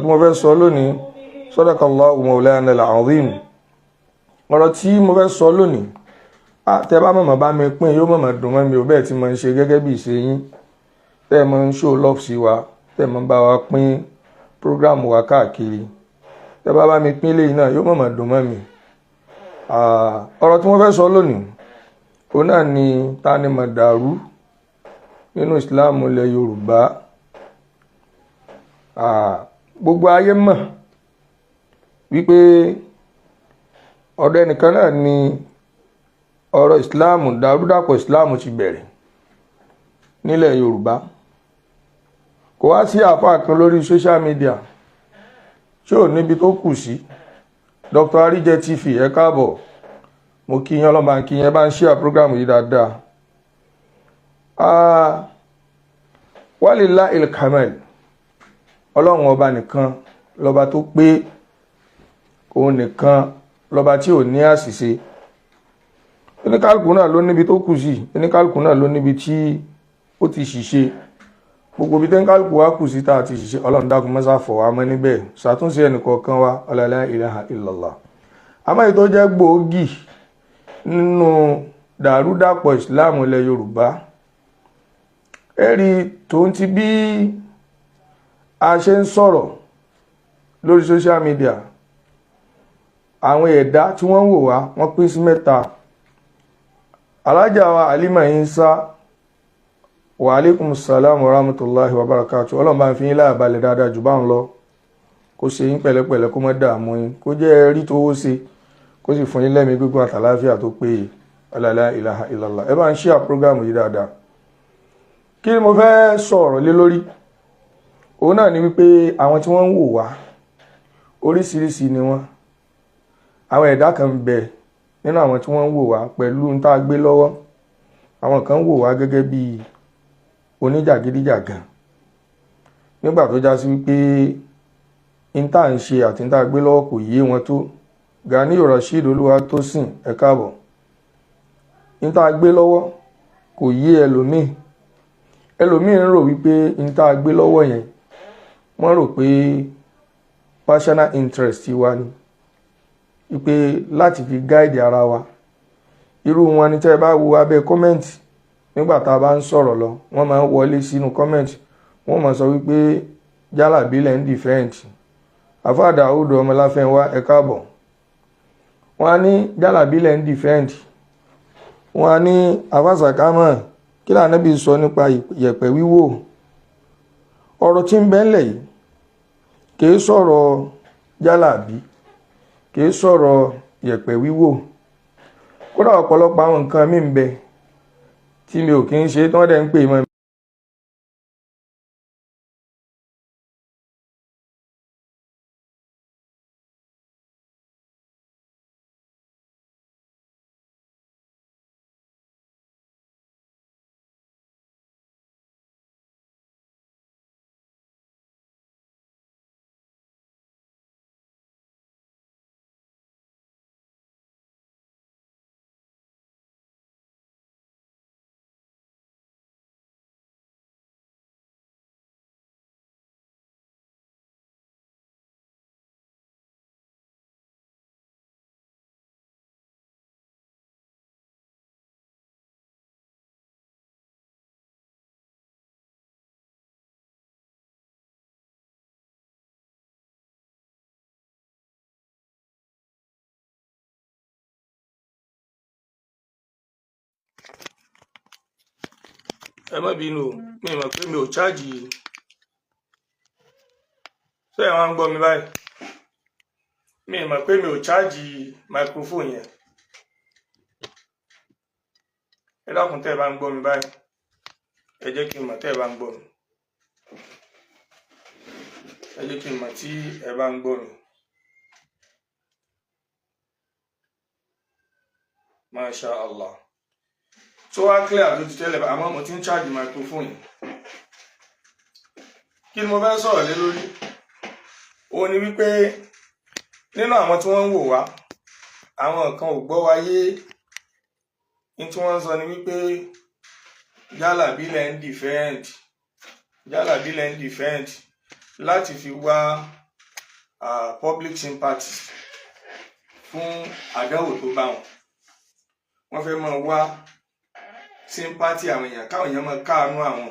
Ọ̀rọ̀ tí mo fẹ́ sọ lónìí, Sadaqallahu Mawlana al-Azim. Ọ̀rọ̀ tí mo fẹ́ sọ lónìí, tẹ́ bá mọ̀mọ́ bá mi pín, yóò mọ̀mọ́ dùn mọ́ mi ò bẹ́ẹ̀ tí mo ń ṣe gẹ́gẹ́ bí ìṣe yín. Tẹ́ ẹ mọ̀ ń show love sí wa, tẹ́ ẹ mọ̀ ń bá wa pín program wa káàkiri. Tẹ́ bá bá mi pín léyìí náà, yóò mọ̀mọ́ dùn mọ́ mi. Ọ̀rọ̀ tí mo fẹ́ sọ lónìí, òun náà ni ta ni mọ̀dàrú nínú Islam ilẹ̀ Yorùbá. Gbogbo ayé mọ̀ wípé ọ̀dọ̀ ẹnìkan náà ni ọ̀rọ̀ Islam, dàrúdàpọ̀ Islam ti bẹ̀rẹ̀ nílẹ̀ Yorùbá. Kò wá sí àáfàá kan lórí social media tí ò níbi tó kù sí. Dr. Arijẹ TV, ẹ káàbọ̀, mo kí yín, ọlọ́mọba kí yín, ẹ bá ń share program yìí dáadáa. Walillahil kamal, Ọlọ́run ọba nìkan lọ́ba tó pé, òun nìkan lọ́ba tí ò ní àṣìṣe. Oníkálukú náà ló níbi tó kù sí, oníkálukú náà ló níbi tí ó ti ṣìṣe. Gbogbo ibi tẹ́ńkálukú wa kù sí tá a ti ṣìṣe, Ọlọ́run dákun mọ́sá fọ̀ wá mọ́ níbẹ̀, ṣàtúnṣe ẹnìkọ̀ọ̀kan wa, la ilaha illallah. Àmọ́ èyí tó jẹ́ gbòógì nínú dàrúdàpọ̀ ìsìláàmù ilẹ̀ Yorùbá, ẹ̀rí tòun ti bí a ṣe ń sọ̀rọ̀ lórí social media, àwọn ẹ̀dá tí wọ́n ń wò wá, wọ́n pín sí mẹ́ta. Alájà wa Alima Insa, wa alaikum salam wa rahmatullahi wa barakatuh. Ọlọ́run bá ń fi yín láyà balẹ̀ dáadáa jù bá ń lọ, kó ṣe yín pẹ̀lẹ́pẹ̀lẹ́, kó má dààmú yín, kó jẹ́ rí tówó ṣe, kó sì fún yín lẹ́mìí gígùn àtàláfíà tó péye. La ilaha illallah. Ẹ bá ń share program yìí dáadáa. Kí ni mo fẹ́ sọ̀rọ̀ lé lórí? Òun náà ni wípé àwọn tí wọ́n ń wò wá, oríṣiríṣi ni wọ́n. Àwọn ẹ̀dá kan ń bẹ nínú àwọn tí wọ́n ń wò wá pẹ̀lú ń tá a gbé lọ́wọ́. Àwọn kan ń wò wá gẹ́gẹ́ bí oníjàgídíjàgan, nígbà tó já sí wípé ń tá à ń ṣe àti ń tá a gbé lọ́wọ́ kò yé wọn tó. Ganiyu Rasheed Olúwatósìn, ẹ káàbọ̀. Ń tá a gbé lọ́wọ́ kò yé ẹlòmíì. Ẹlòmíì ń rò wípé ń tá a gbé lọ́wọ́ yẹn, wọ́n rò pé personal interest wa ni, wípé láti fi guide ara wa. Irú wọn ni tẹ́ ẹ bá wo abẹ́ comment nígbà tá a bá ń sọ̀rọ̀ lọ, wọ́n máa ń wọlé sínú comment, wọ́n máa sọ wípé jálàbí lẹ̀ ń defend. Àfáà Dáúdù Ọmọláfẹ́nwá, ẹ káàbọ̀. Wọ́n á ní jálàbí lẹ̀ ń defend. Wọ́n á ní àfàsàkámọ̀, kí lànàbí sọ nípa yẹ̀pẹ̀ wíwò? Ọ̀rọ̀ tí ń bẹ ńlẹ̀ yìí kìí sọ̀rọ̀ jálàbí, kìí sọ̀rọ̀ yẹ̀pẹ̀ wíwò. Kódà ọ̀pọ̀lọpọ̀ àwọn nǹkan mi ń bẹ tí mi ò kí ń ṣe tí wọ́n dẹ̀ ń pè mọ́. Ẹ má bínú o, mi mọ̀ pé mi ò cháàjì. Ṣé ẹ wá ń gbọ́ mi báyìí? Mi mọ̀ pé mi ò cháàjì microphone yẹn. Ẹ dákun, tẹ́ ẹ bá ń gbọ́ mi báyìí, ẹ jẹ́ kí n mọ̀ tẹ́ ẹ bá ń gbọ́ mi. Ẹ jẹ́ kí n mọ̀ tí ẹ bá ń gbọ́ mi. Masha Allah, tó wá clear tó ti tẹ́lẹ̀, àmọ́ mo ti ń cháàjì microphone yìí. Kí ni mo fẹ́ sọ̀rọ̀ lé lórí? Òun ni wípé nínú àwọn tí wọ́n ń wò wá, àwọn kan ò gbọ́ wáyé. Ní tí wọ́n ń sọ ni wípé jálàbí lẹ̀ ń defend, jálàbí lẹ̀ ń defend láti fi wá Public sympathy fún àdánwò tó bá wọn. Wọ́n fẹ́ máa wá sympathy àwọn èèyàn, káwọn èèyàn máa káàánú àwọn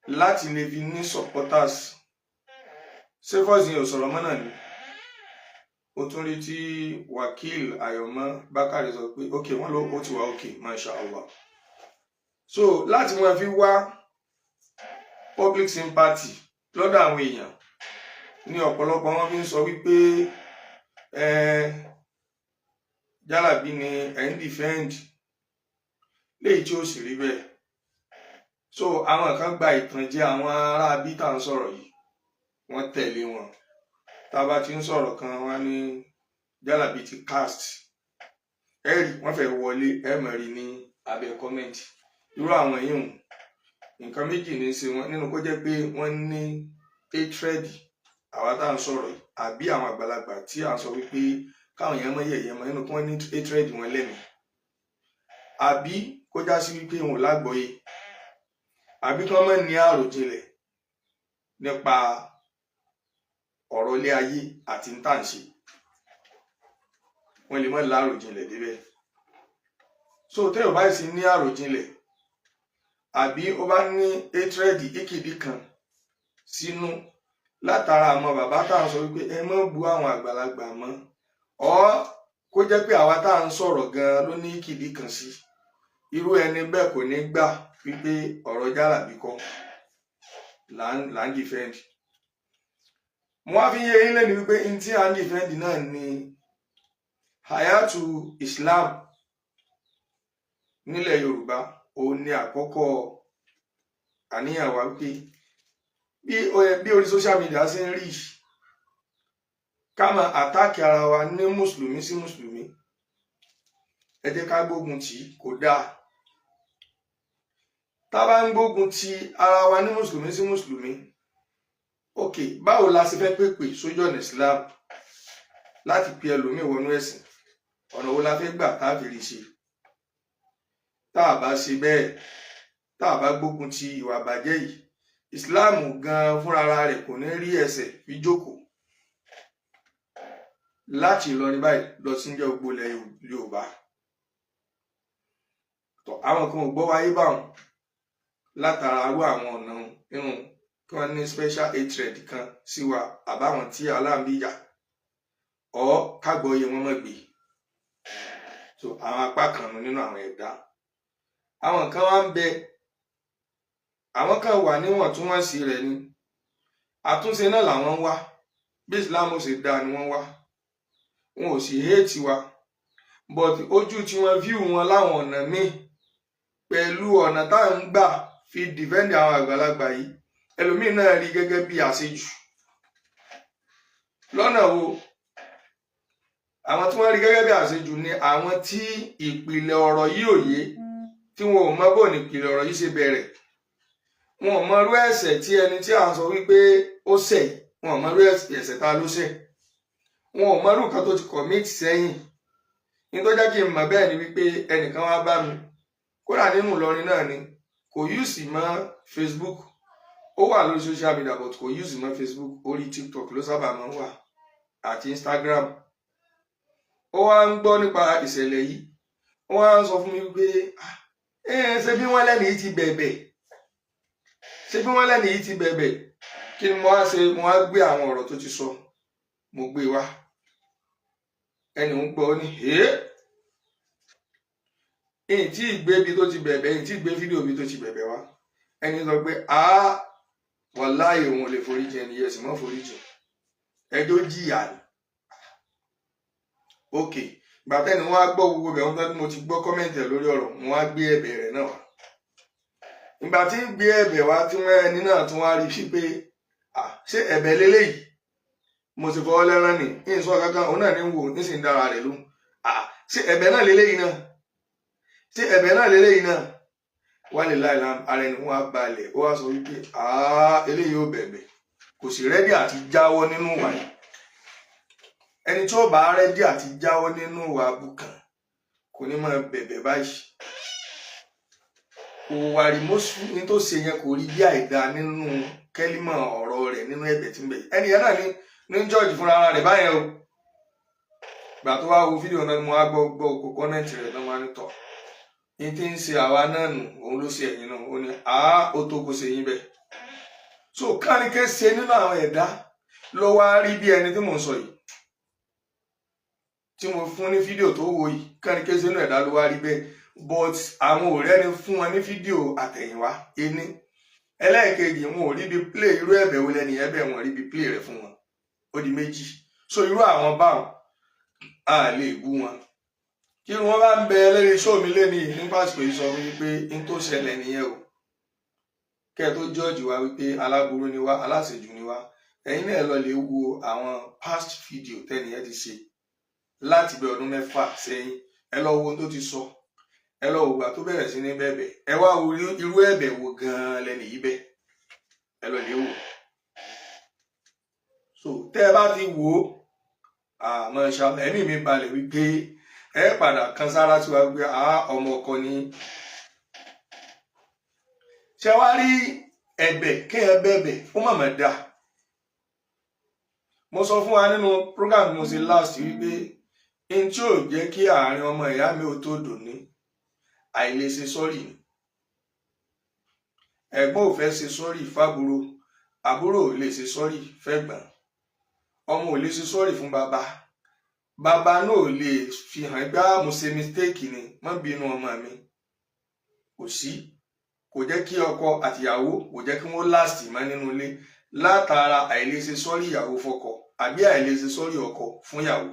láti lè fi ní supporters. Ṣé voice yẹn ò sọ̀rọ̀ mọ́ náà ni? Ó tún rí tí Wakil Ayọ̀mọ́ Bákàrẹ̀ sọ pé ok, wọ́n ló ó ti wà ok, masha Allah. So láti máa fi wá public sympathy lọ́dọ̀ àwọn èèyàn ní ọ̀pọ̀lọpọ̀ wọn fi ń sọ wípé ẹ jálàbí ni ẹ̀ ń defend, léyìí tí ó sì rí bẹ́ẹ̀. So àwọn kan gba ìtànjẹ àwọn ará bí tá à ń sọ̀rọ̀ yìí, wọ́n tẹ̀lé wọn. Tá a bá ti ń sọ̀rọ̀ kan, wọ́n ní jálàbí ti cast ẹ rí wọ́n fẹ́ wọlé, ẹ mọ̀ rí ní abẹ́ comment. Irú àwọn yìí hùn, nǹkan méjì ní í ṣe wọn nínú: kó jẹ́ pé wọ́n ní hatred àwa tá à ń sọ̀rọ̀ yìí, àbí àwọn àgbàlagbà tí à ń sọ wípé káwọn èèyàn mọ̀ yẹ̀yẹ́ mọ́ nínú, kí wọ́n ní hatred wọn lẹ́mìí, àbí kó já sí wípé wọn ò lágbọ́yé, àbí kí wọ́n má ní àròjinlẹ̀ nípa ọ̀rọ̀ ilé ayé àti ń tà ń ṣe. Wọ́n lè má láròjinlẹ̀ débẹ̀. So téèyàn bá sì ní àròjinlẹ̀, àbí ó bá ní hatred ìkìdí kan sínú látara àwọn bàbá tá à ń sọ wípé ẹ má bu àwọn àgbàlagbà mọ́ ọ, kó jẹ́ pé àwa tá à ń sọ̀rọ̀ gan-an ló ní ìkìdí kan sí, irú ẹni bẹ́ẹ̀ kò ní gbà wípé ọ̀rọ̀ jálàbí kọ́ là ń defend. Mo wá fi yé yín lẹ́nu wípé n tí à ń defend náà ni hayatu Islam nílẹ̀ Yorùbá. Òun ni àkọ́kọ́ àníyàn wa, wípé bí orí social media ṣe ń rí, ká máa attack ara wa ní mùsùlùmí sí mùsùlùmí, ẹ jẹ́ ká gbógun tì í, kò dáa. Tá a bá ń gbógun ti ara wa ní mùsùlùmí sí mùsùlùmí, ok, báwo la ṣe fẹ́ pèpè sójú ọ̀nà Islam láti pe ẹlòmíì wọnú ẹ̀sìn? Ọ̀nà wo la fẹ́ gbà tá a fi rí ṣe tá a bá ṣe bẹ́ẹ̀? Tá a bá gbógun ti ìwà àbàjẹ́ yìí, Islam gan fúnra rẹ̀ kò ní rí ẹsẹ̀ fi jókòó láti Ìlọrin báyìí lọ sí jẹ́ gbogbo ilẹ̀ Yorùbá. Tọ àwọn kan ò gbọ́ wáyé báwọn látara arú àwọn ọ̀nà nínú kí wọ́n ní special hatred kan sí wa, àbáwọn tí aláǹbíyà ọ kágbọ́yé wọn mọ̀ gbé. So àwọn apá kan nù nínú àwọn ẹ̀dá, àwọn kan wá ń bẹ, àwọn kan wà níwọ̀ntúnwọ̀nsì rẹ̀ ni. Àtúnṣe náà làwọn ń wá, bí Islam ó ṣe dáa ni wọ́n wá. Wọn ò sì hate wa, but ojú tí wọ́n view wọn láwọn ọ̀nà míì pẹ̀lú ọ̀nà tá à ń gbà fi defend àwọn àgbàlagbà yìí, ẹlòmíì náà rí gẹ́gẹ́ bí àṣejù. Lọ́nà wo? Àwọn tí wọ́n rí gẹ́gẹ́ bí àṣejù ni àwọn tí ìpìlẹ̀ ọ̀rọ̀ yìí ò yé, tí wọn ò mọ bó ní ìpìlẹ̀ ọ̀rọ̀ yìí ṣe bẹ̀rẹ̀. Wọn ò mọ irú ẹ̀ṣẹ̀ tí ẹni tí à ń sọ wípé ó ṣẹ̀, wọn ò mọ irú ẹ̀ṣẹ̀ tá ló ṣẹ̀, wọn ò mọ irú nǹkan tó ti commit sẹ́yìn. Ní tó jẹ́ kí n mọ̀ bẹ́ẹ̀ ni wípé ẹnìkan wá bá mi, kódà nínú Ìlọrin náà ni. Kò use mọ́ Facebook, ó wà lórí social media, but kò use mọ́ Facebook. Orí TikTok ló sábà máa ń wà àti Instagram. Ó wá ń gbọ́ nípa ìṣẹ̀lẹ̀ yìí, ó wá ń sọ fún mi wípé ṣé bí wọ́n lẹ́nu yìí ti bẹ̀bẹ̀, ṣé bí wọ́n lẹ́nu yìí ti bẹ̀bẹ̀. Kí ni mo wá ṣe? Mo wá gbé àwọn ọ̀rọ̀ tó ti sọ, mo gbé wá. Ẹni ń gbọ́, ó ní ẹ̀yìn tí ìgbé ibi tó ti bẹ̀bẹ̀, ẹ̀yìn tí ìgbé fídíò ibi tó ti bẹ̀bẹ̀ wá. Ẹni sọ pé a wàláhì, òun ò lè foríjì ẹni yẹn, sì mọ́ foríjì, ẹjọ́ jìyà ni. Ok, gbàtẹ́ni wọ́n á gbọ́ gbogbo bẹ̀ wọ́n tán tí mo ti gbọ́ comment ẹ̀ lórí ọ̀rọ̀, mo wá gbé ẹ̀bẹ̀ rẹ̀ náà wá. Ìgbà tí ń gbé ẹ̀bẹ̀ wá, tí wọ́n ẹni náà tún wá rí sí pé ṣé ẹ̀bẹ̀ lélẹ́yìí? Mo sì fọwọ́ lẹ́rán ní ní sọ kankan, òun náà ní wò ní sì ń dára rẹ̀ lóhùn. Ṣé ẹ̀bẹ̀ náà lélẹ́yìí náà? Ṣé ẹ̀bẹ̀ náà lélẹ́yìí náà? Wà lè láì ara ẹni wọn á balẹ̀. Ó wá sọ wípé eléyìí ò bẹ̀bẹ̀, kò sì ready àti jáwọ́ nínú ìwà yìí. Ẹni tí ó bá ready àti jáwọ́ nínú ìwà abùkàn kò ní máa bẹ̀bẹ̀ báyìí. Kò wà remorseful ní tó ṣe yẹn, kò rí bí àìda nínú kẹ́límọ̀ ọ̀rọ̀ rẹ̀ nínú ẹ̀bẹ̀ tí ń bẹ̀. Ẹni yẹn náà ní Ní judge fúnra ara rẹ̀ báyẹn o. Gbà tó wá wo fídíò náà ni mo wá gbọ́ gbọ́ kó comment rẹ̀ náà, wá ní tọ̀ ní tí ń ṣe àwa náà nù, òun ló ṣe ẹ̀yìn náà. Ó ní àá, ó tó kó ṣe yín bẹ́ẹ̀. So káríkẹ́ ṣe nínú àwọn ẹ̀dá ló wá rí bí ẹni tí mò ń sọ yìí, tí mo fún ní fídíò tó wo yìí. Káríkẹ́ ṣe nínú ẹ̀dá ló wá rí bẹ́ẹ̀, but àwọn ọ̀rẹ́ ni fún wọn ní fídíò àtẹ̀yìnwá. Ení ẹlẹ́ẹ̀kejì, wọn ò rí bí play irú ẹ̀bẹ̀ wo lẹ́nu yẹn bẹ́ẹ̀, wọn rí bí play rẹ̀ fún wọn. Ó di méjì. So irú àwọn báwọn, a lè bú wọn. Kí wọn bá ń bẹ lórí show mi lé ní nípa àsìkò yìí, sọ wípé n tó ṣẹlẹ̀ nìyẹn o. Kẹ́ ẹ tó judge wa wípé aláburú ni wá, aláṣejù ni wá, ẹ̀yin náà lọ lè wo àwọn past video tẹ́nìyẹn ti ṣe láti bí ọdún 6 sẹ́yìn. Ẹ lọ wo ohun tó ti sọ, ẹ lọ wo ìgbà tó bẹ̀rẹ̀ sí ní bẹ̀bẹ̀, ẹ wá wo irú ẹ̀bẹ̀ wo gan-an lẹ́nu yìí bẹ̀. Ẹ lọ lè wò. So tẹ́ ẹ bá ti wò ó, àmọ́ ṣàlẹ̀, ẹ̀mí mi balẹ̀ wípé ẹ padà kan sára sí wa wípé ọmọ ọkọ ni. Ṣe wá rí ẹ̀bẹ̀, kéèyàn bẹ̀bẹ̀, ó mọ̀mọ́ dá. Mo sọ fún wa nínú program mo ṣe last wípé n tí ò jẹ́ kí àárín ọmọ ìyá mi ò tó dùn ní àìlèṣe sorry ni. Ẹ̀gbọ́n ò fẹ́ ṣe sorry fábúrò, àbúrò ò lè ṣe sorry fẹ́gbọ́n, ọmọ ò lè ṣe sorry fún bàbá, bàbá náà ò lè fi hàn pé mo ṣe mistake ni, má bínú ọmọ mi. Kò sí, kò jẹ́ kí ọkọ àtìyàwó, kò jẹ́ kí wọ́n last mọ́ nínú ilé látara àìlèṣe sorry ìyàwó fọ́kọ àbí àìlèṣe sorry ọkọ fún ìyàwó.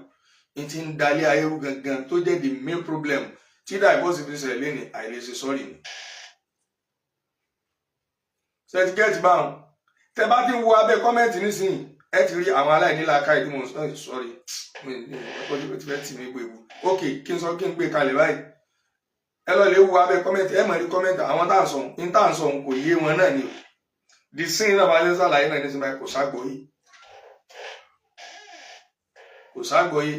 Ní ti ń dalé ayé rú gangan, tó jẹ́ the main problem tí divorce fi ṣẹlẹ̀ lẹ́ni, àìlèṣe sorry ni. Certificate báwọn, tẹ bá ti ń wo abẹ́ comment nísìnyí, ẹ ti rí àwọn aláìnílàákàyè tí mo sọ. Sorry, mi ti fẹ́ tì mí gbé ewu. Ok, kí n sọ, kí n gbé kalẹ̀ báyìí. Ẹ lọ lè wo abẹ́ comment, ẹ mọ̀ rí comment àwọn tá à ń sọ ní tá à ń sọ kò yé wọn náà ni o. The sin náà bá ṣe ń ṣàlàyé náà nísìnyí báyìí, kò ságbóyé, kò ságbóyé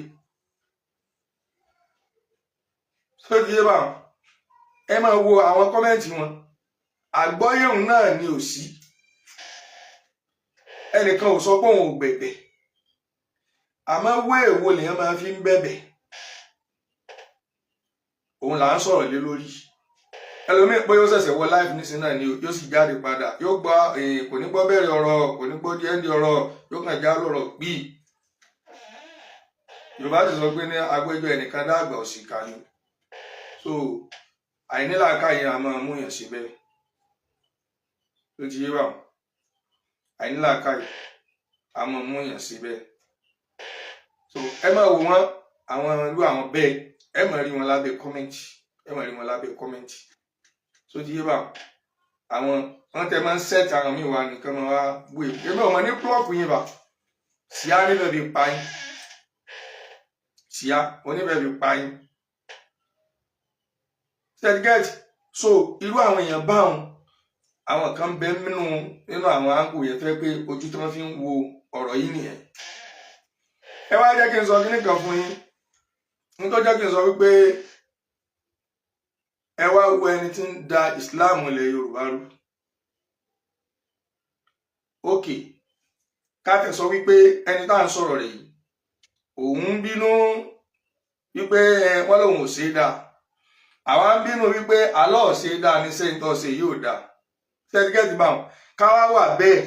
tó ti yé báwọn. Ẹ máa wo àwọn comment wọn, àgbọ́yé òun náà ni ò sí. Ẹnìkan ò sọ pé òun ò gbẹ̀bẹ̀, àmọ́ wé èwo lèèyàn máa fi ń bẹ̀bẹ̀, òun là ń sọ̀rọ̀ lé lórí. Ẹlòmíì pé ó ṣẹ̀ṣẹ̀ wọ live nísìnyí náà ni, yóò sì jáde padà, yóò gbọ́, kò ní gbọ́ bẹ̀rẹ̀ ọ̀rọ̀, kò ní gbọ́ díẹ̀ ní ọ̀rọ̀, yóò kàn já lọ́rọ̀ gbìí. Yorùbá ti sọ pé ní agbẹjọ́ ẹnìkan dàgbà òṣìkà ni. So àìnílàákàyè a máa mú yàn síbẹ̀ tó ti yé wa. Àìnílàákàyè a máa mú yàn síbẹ̀. So ẹ máa wò wọ́n, àwọn irú àwọn bẹ́ẹ̀, ẹ máa rí wọn lábẹ́ comment, ẹ máa rí wọn lábẹ́ comment. So ti yé wa. Àwọn wọn tẹ máa ń set àwọn míì wá nìkan máa wá gbé èmi ò mọ ní block yín bá síá níbẹ̀ bí pa yín, síá oníbẹ̀ bí pa yín certificate. So irú àwọn èèyàn báwọn, àwọn kan bẹ nínú àwọn áńgù yẹn tó yẹ pé ojú tí wọ́n fi ń wo ọ̀rọ̀ yìí nìyẹn. Ẹ wá jẹ́ kí n sọ kíní kan fún yín. Ní tó jẹ́ kí n sọ wípé ẹ wá wo ẹni tí ń da Islam ilẹ̀ Yorùbá rú. Ok, ká tẹ̀ sọ wípé ẹni tá à ń sọ̀rọ̀ rẹ̀ yìí, òun ń bínú wípé wọ́n lòun ò ṣe é dáa. Àwa ń bínú wípé àlọ́ ò ṣe é dáa ní sẹ́yìn tó ṣe yóò dáa. Sẹ́tíkẹ́tì báwọn, káwá wà bẹ́ẹ̀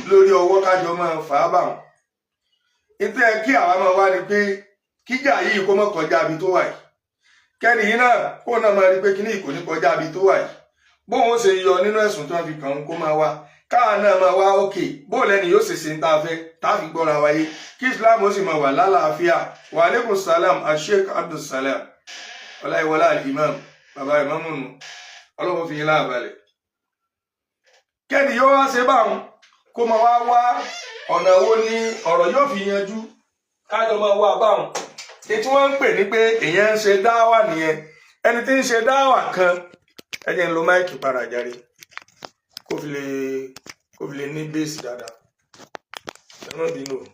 lórí ọwọ́, kájọ máa fà á báwọn. Ìtẹ́ kí àwa máa wá ni pé kíjà yìí kó má kọjá ibi tó wà yìí, kẹ́ni yìí náà kó náà máa rí pé kíní kò ní kọjá ibi tó wà yìí, bóun ó ṣe yọ nínú ẹ̀sùn tí wọ́n fi kàn án, kó máa wá káà náà máa wá. Òkè bóun lẹ́ni yóò ṣèṣe ń tá a fẹ́ tá a fi gbọ́ra wáyé, kí Islam ó sì máa wà lálàáfíà. Wa aleykum salam, Asheik Abdulsalam Ọláìwọlá Alimam, bàbá ìmámù nù, ọlọ́wọ́ fi yín láàbalẹ̀. Kẹ́ni yóò wá ṣe báwọn, kó máa wá wá ọ̀nà wo ni ọ̀rọ̀ yóò fi yanjú, kájọ máa wá báwọn. Ètí wọ́n ń pè ní pé èèyàn ń ṣe dáwà nìyẹn. Ẹni tí ń ṣe dáwà kan, ẹ jẹ́ ń lo mic padà járe, kó fi lè ní bass dáadáa. Ẹ má bínú o.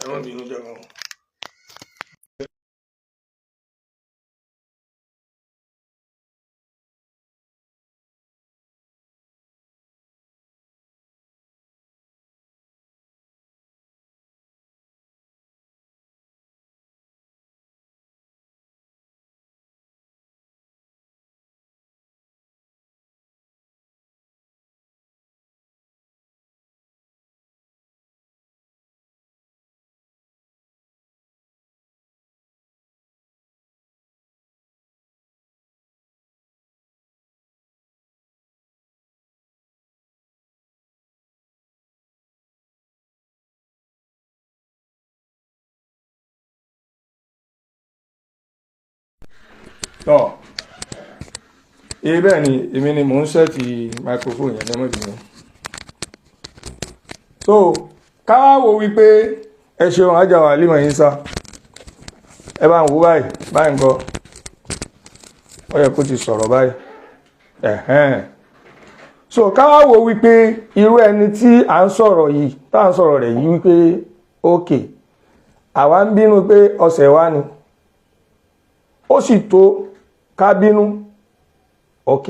Ẹ má bínú jẹ́ wọn. Tọ́ ee, bẹ́ẹ̀ ni, èmi ni mò ń set microphone yẹn lẹ́mọ̀ ìbínú. So káwá wo wípé ẹ ṣeun ajáwà límọ̀ yín sá, ẹ bá ń wo báyìí báyìí nǹkan, ó yẹ kó ti sọ̀rọ̀ báyìí. Ẹ̀hẹ́n. So káwá wo wípé irú ẹni tí à ń sọ̀rọ̀ yìí, tá à ń sọ̀rọ̀ rẹ̀ yìí, wípé ok, àwa ń bínú pé ọ̀sẹ̀ wa ni ó sì tó ká bínú. Ok,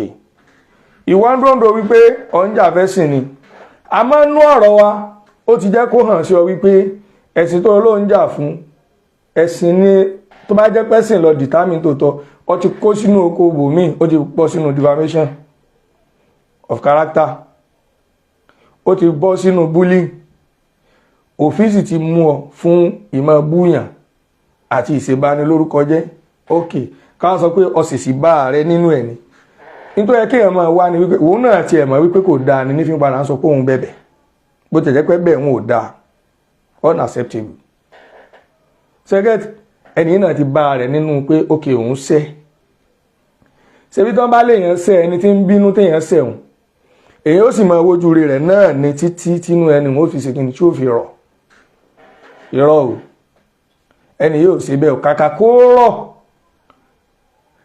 ìwọ ń dòǹdò wípé ọ̀njà fẹ́ sìn ni, àmọ́ nú ọ̀rọ̀ wa, ó ti jẹ́ kó hàn sí ọ wípé ẹ̀sìn tó ló ń jà fún, ẹ̀sìn ni. Tó bá jẹ́ pẹ́sìn lọ determine tó tọ́, ọ ti kó sínú oko bòmíì, ó ti bọ́ sínú defamation of character, ó ti bọ́ sínú bullying. Òfin sì ti mú ọ fún ìmọ̀ búyàn àti ìṣèbánilórúkọ jẹ́. Ok, ká sọ pé ọ̀sìsì bá ààrẹ nínú ẹ̀ ni, nítorí kéèyàn máa wá ní wípé òun náà tiẹ̀ mọ̀ wípé kò dáa ni, nífi padà ń sọ pé òun bẹ̀bẹ̀, bó tẹ̀ jẹ́ pé bẹ́ẹ̀ òun ò dáa, unacceptable. Second, ẹni náà ti bá rẹ̀ nínú pé ok, òun ṣẹ̀. Ṣebí tí wọ́n bá léèyàn ṣẹ̀, ẹni tí ń bínú téèyàn ṣẹ̀ òun, èyí ó sì máa wojú rẹ̀ náà ní títí tínú ẹni ó fi ṣe kíni tí ó fi rọ̀. Irọ́ o, ẹni yóò ṣe bẹ́ẹ̀ o, kàkà kó rọ̀.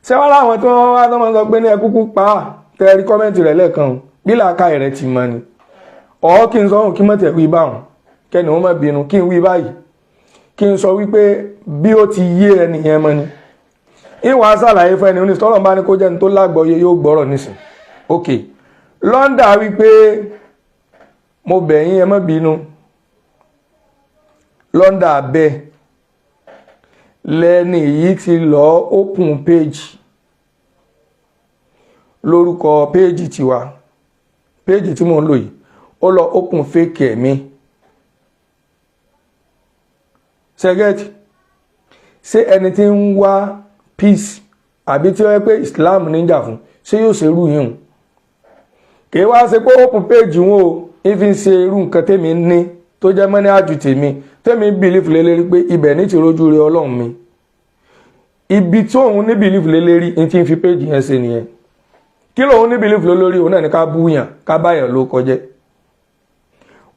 Ṣé wọ́n láwọn tí wọ́n wá tó máa ń sọ pé ní ẹkúkú pa á, tẹ́rí comment rẹ̀ lẹ́ẹ̀kan o, bí làákàyè rẹ̀ ti mọ ni ọ̀. Kí n sọ ohun kí mọ̀tẹ̀ wí báwọn kẹ́ni wọ́n má bínú, kí n wí báyìí, kí n sọ wípé bí ó ti yé ẹnìyẹn mọ́ ni ìwọ̀n aṣàlàyé fún ẹni oníṣẹ́. Tọ́lọ̀ bá ní kó jẹ́ni tó lágbọ́yé, yóò gbọ́rọ̀ nísìn. Ok, London wípé mo bẹ̀ yín, ẹ má bínú. London bẹ́ẹ̀ lẹ́ni yìí ti lọ open page lórúkọ page tiwa, page tí mo ń lò yìí, ó lọ open fake ẹ̀mí sẹ́gẹ́tì. Ṣé ẹni tí ń wá peace àbí tí ó yẹ pé Islam níjà fún, ṣé yóò ṣe irú yìí hùn? Kì í wá ṣe pé open page wọn o, ìfi ń ṣe irú nǹkan tèmi ní tó jẹ́ mọ́ní àjù tèmi, tèmi believe lélẹ́rí pé ibẹ̀ ní ti rójú rí Ọlọ́run mi. Ibi tí òun ní believe lélẹ́rí ní tí ń fi page yẹn ṣe nìyẹn. Kí lòun ní believe lórí? Òun náà ní ká búyàn, ká báyàn ló kọjẹ́.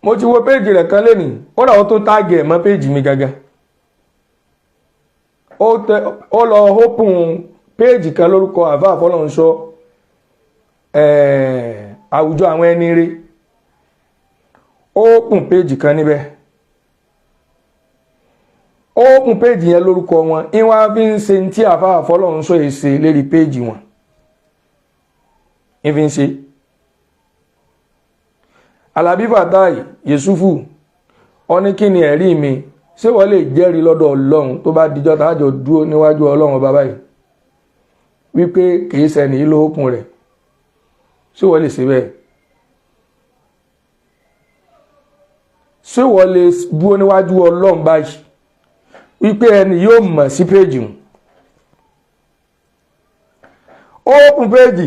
Mo ti wo page rẹ̀ kan lénìí, ó dà, ó tó tag ẹ̀ mọ́ page mi gangan. Ó lọ open page kan lórúkọ àfáà Fọlọ́runṣọ́, àwùjọ àwọn ẹni rẹ̀. Ó open page kan níbẹ̀, ó open page yẹn lórúkọ wọn, ìwọ̀n fi ń ṣe tí àfáà Fọlọ́runṣọ́ yìí ṣe lérí page wọn, ìfi ń ṣe. Alábí Fatai Yusufu, ó ní kí ni ẹ̀rí mi? Ṣé wọ́n lè jẹ́rìí lọ́dọ̀ Ọlọ́run tó bá dijọ́ tá a jọ dúró níwájú Ọlọ́run ọba báyìí wípé kìí ṣẹni yìí ló open rẹ̀? Ṣé wọ́n lè ṣe bẹ́ẹ̀? Ṣé wọ́n lè dúró níwájú Ọlọ́run báyìí wípé ẹni yóò mọ̀ sí page hùn? Ó open page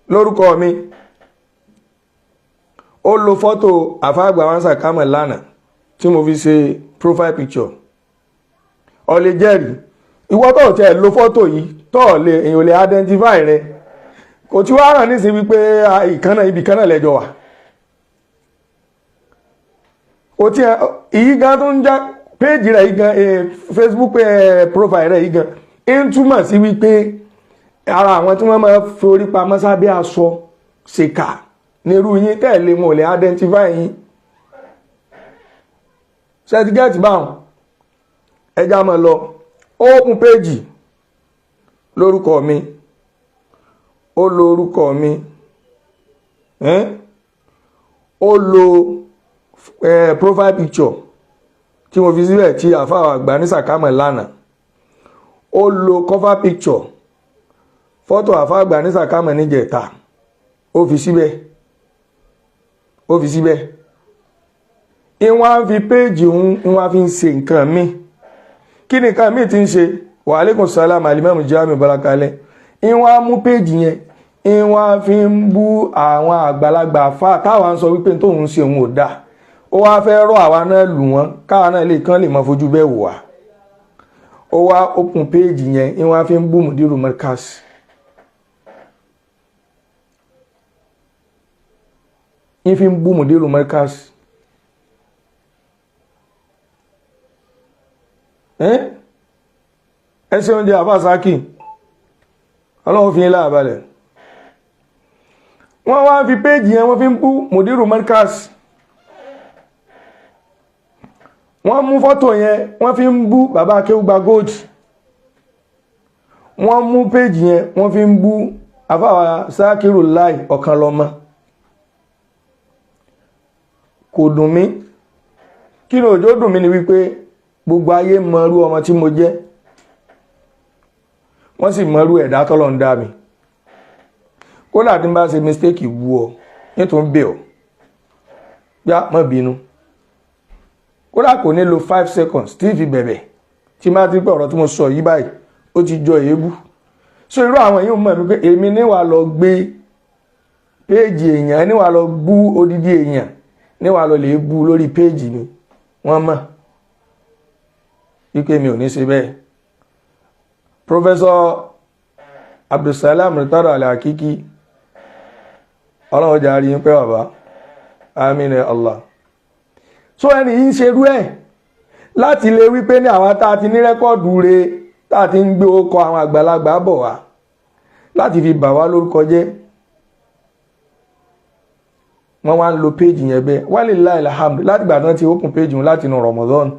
lórúkọ mi, ó lo fọ́tò àfáàgbà wọn sàkámọ̀ lánàá tí mo fi ṣe profile picture. Ó lè jẹ́rìí, ìwọ tó tẹ̀ lo fọ́tò yìí tó lè, èèyàn lè identify rẹ, kò tí wàá hàn nísìnyí wípé ìkànnà ibì kan náà lẹ́jọ́ wà. Kò tí ìyí gan tó ń já page rẹ̀ yìí gan, Facebook profile rẹ̀ yìí gan ń túmọ̀ sí wípé ara àwọn tí wọ́n máa forí pamọ́ sábẹ́ aṣọ ṣèkà nírú yín tẹ̀lé, wọn ò lè identify yín. Ṣẹ́tígẹ́ẹ̀tì báwọn ẹja máa lọ open page lórúkọ mi, ó lo orúkọ mi, ó lo profile picture tí mo fi síbẹ̀ tí àfáà àgbà ní sàkámọ̀ lánàá, ó lo cover picture, fọ́tò àfáà àgbà ní sàkámọ̀ níjẹta, ó fi síbẹ̀, ó fi síbẹ̀. Ìwọ̀n á fi page òun, ìwọ̀n á fi ń ṣe nǹkan mi. Kí ni nǹkan mi ti ń ṣe? Wa alaikum salam, alimami Jamiu Balakalẹ̀. Ìwọ̀n á mú page yẹn, ìwọ̀n á fi ń bú àwọn àgbàlagbà fà táwa ń sọ wípé tóun ń ṣe òun ò dáa. Ó wá fẹ́ rọ́ àwa náà lù wọ́n, káwa náà lè kán lè mọ fojú bẹ́ẹ̀ wò wá. Ó wá open page yẹn, ìwọ̀n á fi ń bú Mudiru Markaz. Ń fi ń bú Mudiru Markaz. Ẹ ṣe oúnjẹ àfáàsákì, ọlọ́run fi ń láàbalẹ̀. Wọ́n wá fi péjì yẹn, wọ́n fi ń bú Mudiru Markaz. Wọ́n mú fọ́tò yẹn, wọ́n fi ń bú bàbá Akéwùgbà Gold. Wọ́n mú péjì yẹn, wọ́n fi ń bú àfáà Sákírù Láì ọ̀kan lọ́mọ. Kò dùn mí. Kí ni òjò dùn mí ni wípé gbogbo ayé mọrú ọmọ tí mo jẹ́, wọ́n sì mọrú ẹ̀dá tọ́lọ̀ ń dá mi. Kódà tí n bá ṣe mistake wú ọ nítorí bẹ̀ ọ́ yá, má bínú. Kódà kò ní lo 5 seconds tí fi bẹ̀bẹ̀ tí má ti pé ọ̀rọ̀ tí mo sọ yí báyìí ó ti jọ èébú. So irú àwọn yìí mọ̀ mí pé èmi níwà lọ gbé péèjì èèyàn, níwà lọ bú odidi èèyàn, níwà lọ lè bú lórí péèjì mi. Wọ́n mọ̀ wípé mi ò ní ṣe bẹ́ẹ̀. Professor Abdulsalam Ritado Al-Hakiki, ọlọ́run jà rí pé bàbá, àmín ya Allah. So ẹni yìí ń ṣerú ẹ̀ láti lè wípé ní àwọn tá a ti ní rẹ́kọ́ọ̀dù re, tá a ti ń gbé okọ̀ àwọn àgbàlagbà bọ̀ wá láti fi bà wá lórúkọ jẹ́. Wọ́n wá ń lo péjì yẹn bẹ́ẹ̀. Walillahi alhamd, láti gbà tán ti open péjì wọn láti inú Ramadan,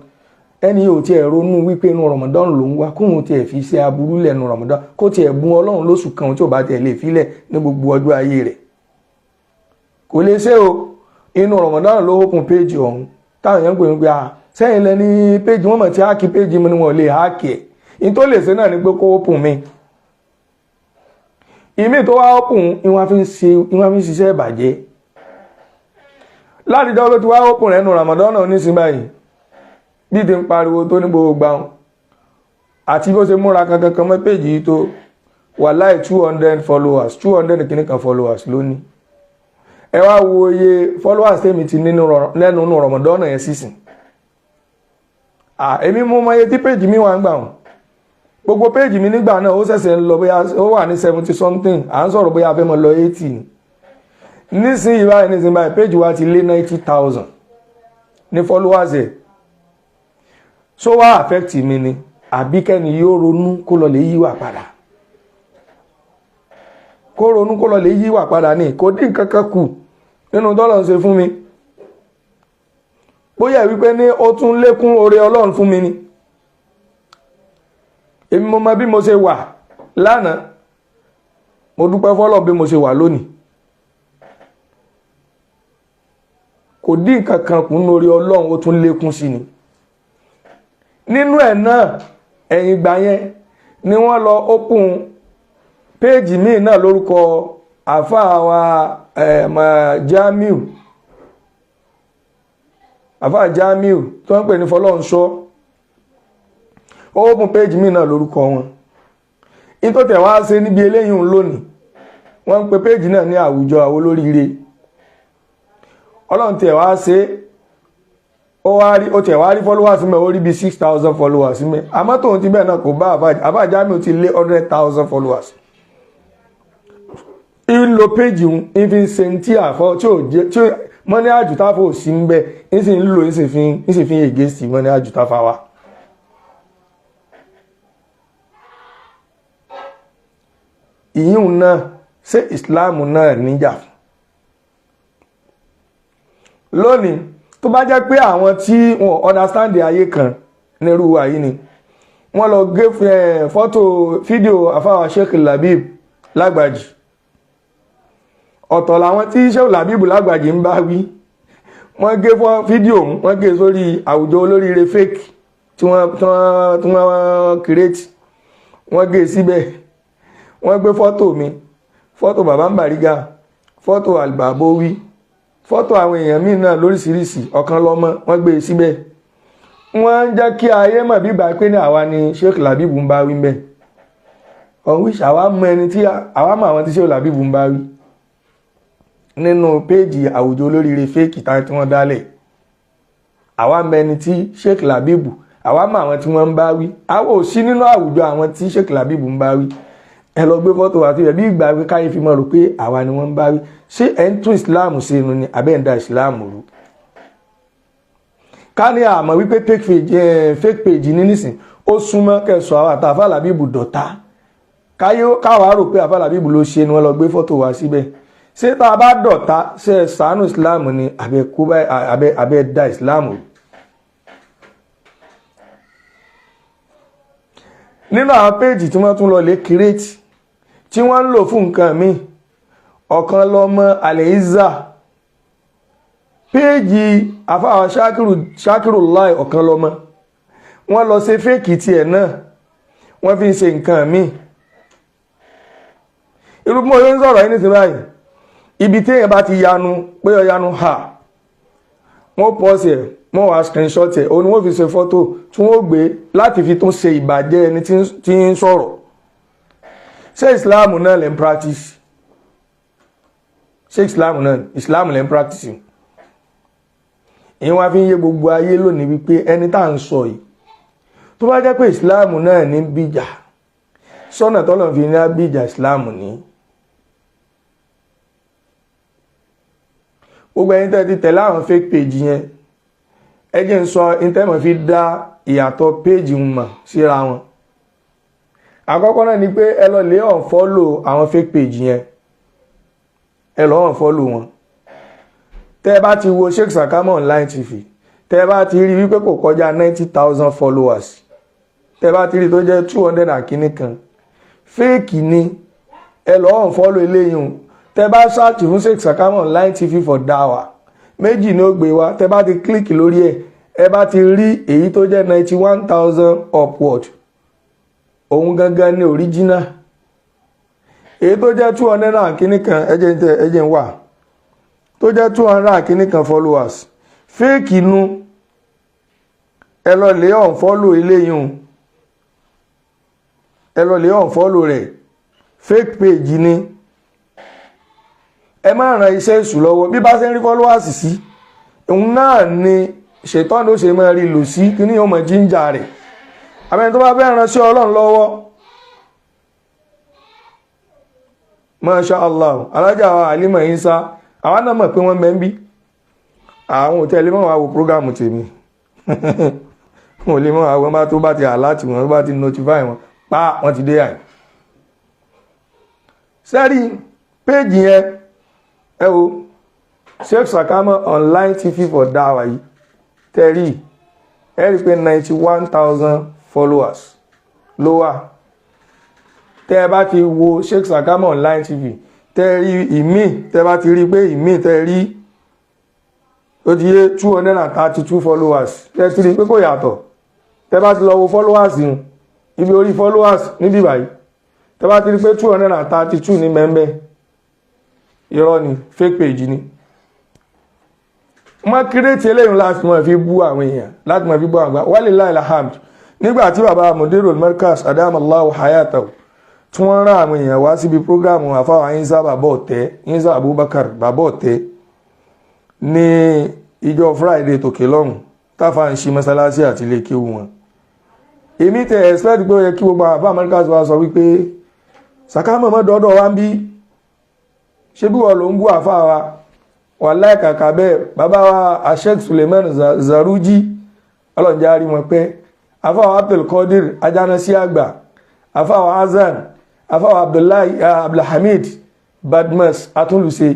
ẹni yóò tiẹ̀ ronú wípé inú Ramadan ló ń wá, kóun tiẹ̀ fi ṣe aburú lẹ́nu Ramadan, kó tiẹ̀ bùn Ọlọ́run lóṣù kan tí ò bá tiẹ̀ lè filẹ̀ ní gbogbo ọjọ́ ayé rẹ̀. Kò lè ṣe o. Inú Ramadan ló open péjì ọ̀hún táwọn èèyàn ń pè ní pé sẹ́yìn lẹ ní péjì, wọ́n mọ̀ tí háàkì péjì mi ni wọ́n lè háàkì ẹ̀. In tó lè ṣe náà ni pé kó open mi. Ìmí tó wá open, ìwọ̀n fi ń ṣiṣẹ́ ìbàjẹ́. Láti jọ́ ló ti wá open rẹ̀ nù Ramadan náà nísìnyí báyìí, bí ti ń pariwo tó ní gbogbo gbàùn àti bó ṣe múra kankan kan mọ́ péjì yìí tó wà láì 200 followers, 200 kìíní kan followers lónìí. Ẹ wá wo iye followers tèmi ti ní lẹ́nu nínú Ramadan yẹn sísìn. Èmi mú mọ iye tí péjì mi wà ń gbà wọn. Gbogbo péjì mi nígbà náà ó ṣẹ̀ṣẹ̀ ń lọ, bóyá ó wà ní 70 something, à ń sọ̀rọ̀ bóyá a fẹ́ mọ́ lọ 80 ni nísìnyí báyìí. Nísìnyí báyìí, péjì wa ti lé 90,000 ní followers ẹ̀. So wá affect mi ni àbí kẹ́ni yóò ronú kó lọ lè yíwà padà, kó ronú kó lọ lè yíwà padà ní kò dín kankan kù nínú tọ́lọ̀ ń ṣe fún mi. Bóyá wípé ní ó tún lékún oore Ọlọ́run fún mi ni. Èmi mo mọ bí mo ṣe wà lánàá, mo dúpẹ́ fọ́lọ́ bí mo ṣe wà lónìí. Kò dín kankan kù nínú oore Ọlọ́run, ó tún lékún sí ni. Nínú ẹ̀ náà, ẹ̀yìn ìgbà yẹn ni wọ́n lọ open péèjì míì náà lórúkọ àfáà wa Jamiu, àfáà Jamiu tó ń pè ní Fọlọ́runṣọ́. Ó open péèjì míì náà lórúkọ wọn. In tó tẹ̀ wá ṣe níbi eléyìí lónìí, wọ́n ń pe péèjì náà ní àwùjọ àwọn olóríire. Ọlọ́run tẹ̀ wá ṣe, ó tẹ̀ wá rí followers mẹ́, ó rí bí 6,000 followers mẹ́. Àmọ́ tóun ti bẹ́ẹ̀ náà kò bá àfáà Jamiu ti lé 100,000 followers. Ń lo péjì ń fi ń ṣe tí àfọ́ tí ò jẹ́ tí mọ́ní àjùtáfà ò sí ń bẹ́, ń sì ń lò, ń sì fi ń against mọ́ní àjùtáfà wa. Ìyíhun náà ṣé Ìsìláàmù náà níjà fún lónìí? Tó bá jẹ́ pé àwọn tí wọ́n understand ayé kan nírú wa yìí ni wọ́n lọ gé fọ́tò fídíò àfáwà Sheikh Labib Lágbàjì, ọ̀tọ̀ làwọn tí Sheikh Labib Lágbàjì ń bá wí. Wọ́n gé fídíò, wọ́n gé sórí àwùjọ olóríire fake tí wọ́n create, wọ́n gé síbẹ̀. Wọ́n gbé fọ́tò mi, fọ́tò bàbá Bariga, fọ́tò Albabowi, fọ́tò àwọn èèyàn míì náà lóríṣiríṣi, ọ̀kan lọ́mọ, wọ́n gbé síbẹ̀. Wọ́n ń jẹ́ kí ayé mọ̀ bí gbà pé ní àwa ni Sheikh Labib ń bá wí ń bẹ̀. On which àwa mọ ẹni tí àwa mọ àwọn tí Sheikh Labib ń bá wí nínú péèjì àwùjọ olóríire fake tí wọ́n dálẹ̀. Àwa mọ ẹni tí Sheikh Labib, àwa mọ àwọn tí wọ́n ń bá wí. Àwa ò sí nínú àwùjọ àwọn tí Sheikh Labib ń bá wí. Ẹ lọ gbé fọ́tò wa síbẹ̀ bí ìgbà pé káyé fi mọ̀ rò pé àwa ni wọ́n ń bá wí. Ṣé ẹ̀ ń tún Islam ṣe nu ni àbẹ́ ń da Islam rú? Ká ní àmọ́ wípé fake page ní nísìn, ó súnmọ́ kẹsàn àwọn àtàfà Làbíbù dọ̀tá, káwa rò pé àfà Làbíbù ló ṣe ni wọ́n lọ gbé fọ́tò wa síbẹ̀. Ṣé tá a bá dọ̀tá, ṣe ẹ ṣàánú Islam ni àbẹ́ kó bá àbẹ́ da Islam rú? Nínú àwọn péèjì tí wọ́n tún lọ lè kírètì tí wọ́n ń lò fún nǹkan míì, ọ̀kan lọ́mọ Al-Izza, péèjì àfáà Ṣákìrù láì ọ̀kan lọ́mọ, wọ́n lọ ṣe fẹ́ẹ̀kì tiẹ̀ náà, wọ́n fi ń ṣe nǹkan míì. Irú bí mo ṣe ń sọ̀rọ̀ yìí nísìnyí báyìí, ibi tí èèyàn bá ti yanu pé ọ yanu ha, wọ́n pọ́ọ̀sì ẹ̀, wọ́n wá screenshot ẹ̀, òun ni wọ́n fi ṣe fọ́tò tí wọ́n gbé láti fi tún ṣe ìbàjẹ́ ẹni tí ń sọ̀rọ̀. Ṣé Islam náà lè ń practice? Ṣé Islam náà Islam lè ń practice? Ìyẹn wá fi ń yé gbogbo ayé lónìí wípé ẹni tá à ń sọ yìí, tó bá jẹ́ pé Islam náà ní bíjà sọ́nà tọ́lọ̀ fi ní bíjà Islam ní. Gbogbo ẹni tẹ́ ti tẹ̀lé àwọn fake page yẹn, ẹ jẹ́ ń sọ intẹ́mọ̀ fi dá ìyàtọ̀ page ń mọ̀ síra wọn. Àkọ́kọ́ náà ni pé ẹ lọ lè unfollow àwọn fake page yẹn, ẹ lọ unfollow wọn. Tẹ́ ẹ bá ti wo Sheikh Sakama Online TV, tẹ́ ẹ bá ti rí wípé kò kọjá 90,000 followers, tẹ́ ẹ bá ti rí tó jẹ́ 200 and kìíní kan, fake ni, ẹ lọ unfollow eléyìí. Tẹ́ ẹ bá search fún Sheikh Sakama Online TV for dawa, méjì ni ó gbé wá. Tẹ́ bá ti click lórí ẹ̀, ẹ bá ti rí èyí tó jẹ́ 91,000 upward, òun gangan ni original. Èyí tó jẹ́ 200 and kìíní kan, ẹjẹ̀ ń wà tó jẹ́ 200 and kìíní kan followers, fake nu, ẹ lọ lè unfollow eléyìí, ẹ lọ lè unfollow rẹ̀, fake page ni. Ẹ má ran iṣẹ́ èṣù lọ́wọ́. Bí bá ṣe ń rí followers sí, òun náà ni ṣètọ́nù ó ṣe máa rí lò sí kí ní yóò mọ̀ jíńjà rẹ̀. Àbẹ́ni tó bá fẹ́ ran sí Ọlọ́run lọ́wọ́, Masha Allah, alájà wa Halima Isa, àwọn náà mọ̀ pé wọ́n mẹ́ ń bí àwọn òtẹ́lẹ̀ mọ́ wá wo prógámù tèmi, wọn ò lè mọ́ àwọn bá tó bá ti àláti wọn, tó bá ti notify wọn pa, wọ́n ti dé àì sẹ́rí péjì yẹn. Ẹ wo Sheikh Sakama Online TV for dawa yìí, tẹ́rí ẹ rí pé 91,000 followers ló wà. Tẹ́ ẹ bá ti wo Sheikh Sakama Online TV, tẹ́ rí ìmí, tẹ́ bá ti rí pé ìmí tẹ́ rí ó ti yé 232 followers, tẹ́ ti rí pé kò yàtọ̀. Tẹ́ bá ti lọ wo followers yìí, ibi orí followers níbí báyìí, tẹ́ bá ti rí pé 232 ní mẹ́ńbẹ́, irọ́ ni, fake page ni. Wọ́n kírètì eléyìí láti máa fi bú àwọn èèyàn, láti máa fi bú àwọn àgbà. Walillahi alhamd, nígbà tí bàbá Mudirul Markaz adamallahu hayatahu tí wọ́n rán àwọn èèyàn wá síbi prógrámù àfáwọn Isa bàbá ọ̀tẹ́, Isa Abubakar bàbá ọ̀tẹ́, ní ìjọ Friday tòkè lọ́hùn táfà ń ṣe mọ́sálásí àti ilé kéwú wọn, èmi tẹ expect pé ó yẹ kí gbogbo àwọn àfáà Markaz wa sọ wípé Sakama mọ́ dọ́dọ̀ wá ń bí, ṣé bí wọ́n ló ń bú àfáà wa? Wàláhì kàkà bẹ́ẹ̀, bàbá wa Sheikh Suleiman Zaruji, ọlọ́njẹ́ rí wọn pẹ́, àfáà Abdul Qadir Ajánásí àgbà, àfáà Azan, àfáà Abdullahi Abdulhamid Badmus Atúnlùṣe,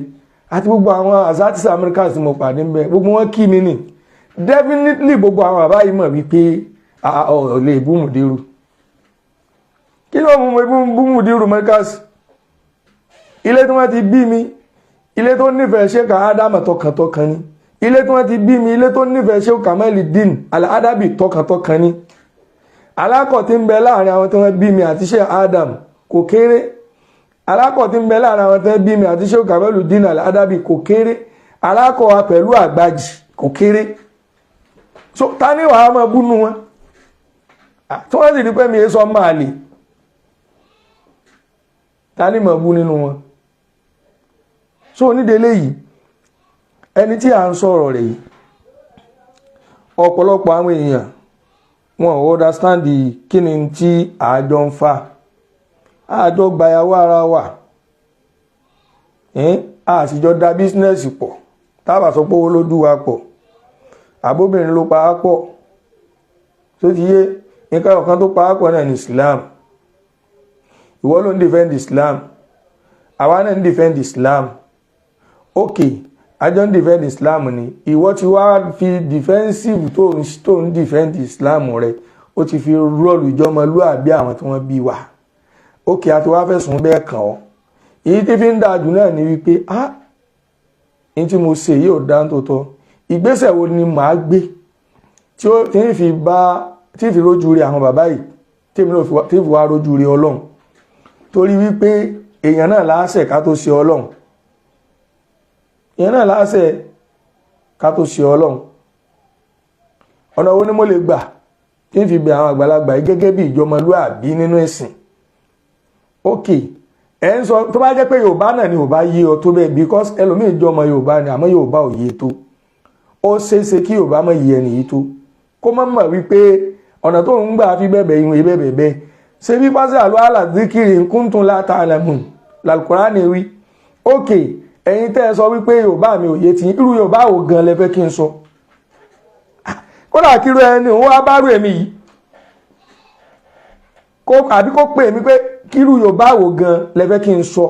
àti gbogbo àwọn azatisa Americans mo pàdé ń bẹ, gbogbo wọn kí mi nì. Definitely gbogbo àwọn bàbá yìí mọ̀ wípé ọ̀ lè bú Mùdírù. Kí ló mú bú Mùdírù Markaz? Ilé tí wọ́n ti bí mi, ilé tó nífẹ̀ẹ́ Sheikh Ádámù tọkàntọkàn ni. Ilé tí wọ́n ti bí mi, ilé tó nífẹ̀ẹ́ Sheikh Kamaludeen Al-Adabi tọkàntọkàn ni. Alákọ̀ tí ń bẹ láàrin àwọn tí wọ́n bí mi àti Sheikh Adam kò kéré. Alákọ̀ tí ń bẹ láàrin àwọn tí wọ́n bí mi àti Sheikh Kamaludeen Al-Adabi kò kéré. Alákọ̀ wa pẹ̀lú àgbàjì kò kéré. So ta ni wàá máa búnú wọn tí wọ́n sì rí pé mi è sọ máa lè, ta ni máa bú nínú wọn? So onídélé yìí, ẹni tí a ń sọ̀rọ̀ rẹ̀ yìí, ọ̀pọ̀lọpọ̀ àwọn èèyàn wọn ò understand kí ni tí àjọ ń fà. Àjọ gbàyàwó ara wa, a sì jọ da business pọ̀. Tábà sọ pé owó ló dú wa pọ̀, àbóbìnrin ló pa á pọ̀, tó ti yé? Nǹkan ọ̀kan tó pa á pọ̀ náà ní Islam. Ìwọ ló ń defend Islam, àwa náà ń defend Islam. Ok, àjọ ń defend Islam ni. Ìwọ ti wá fi defensive tó ń defend Islam rẹ, ó ti fi rọ́ọ̀lù ìjọmọlúàbí àwọn tí wọ́n bí wa. Ok, àti wá fẹ̀sùn bẹ́ẹ̀ kàn ọ́. Èyí tí fi ń dáa jù náà ni wípé, ah, ní tí mo ṣe yìí ò dá tó tọ́. Ìgbésẹ̀ wo ni màá gbé tí ó tí ń fi bá tí ń fi rójú rí àwọn bàbá yìí, tí èmi náà tí ń fi wá rójú rí Ọlọ́run? Torí wípé èèyàn náà láṣẹ ká tó ṣe Ọlọ́run, èèyàn náà láṣẹ ká tó ṣe Ọlọ́run. Ọ̀nà wo ni mo lè gbà tí ń fi bẹ àwọn àgbàlagbà yìí gẹ́gẹ́ bí ìjọmọlúàbí nínú ẹ̀sìn? Ok, ẹ ń sọ tó bá jẹ́ pé Yorùbá náà ni ò bá yé ọ tó bẹ́ẹ̀, because ẹlòmíì jọmọ Yorùbá ni, àmọ́ Yorùbá ò yé tó. Ó ṣeéṣe kí Yorùbá mọ̀ yé ẹni yìí tó, kó má mọ̀ wípé ọ̀nà tó ń gbà fi bẹ̀bẹ̀ ìwọ̀n bẹ̀bẹ̀ bẹ́ẹ̀. Ṣe bí فاسألوا أهل الذكر إن كنتم لا تعلمون làlùkùránì wí. Ok, ẹ̀yin tẹ́ ẹ sọ wípé Yorùbá mi ò yé ti, irú Yorùbá ò gan lẹ fẹ́ kí n sọ? Kódà kírú ẹni òun wá bá rú èmi yìí kó àbí kó pè mí pé kírú Yorùbá wò gan lẹ fẹ́ kí n sọ?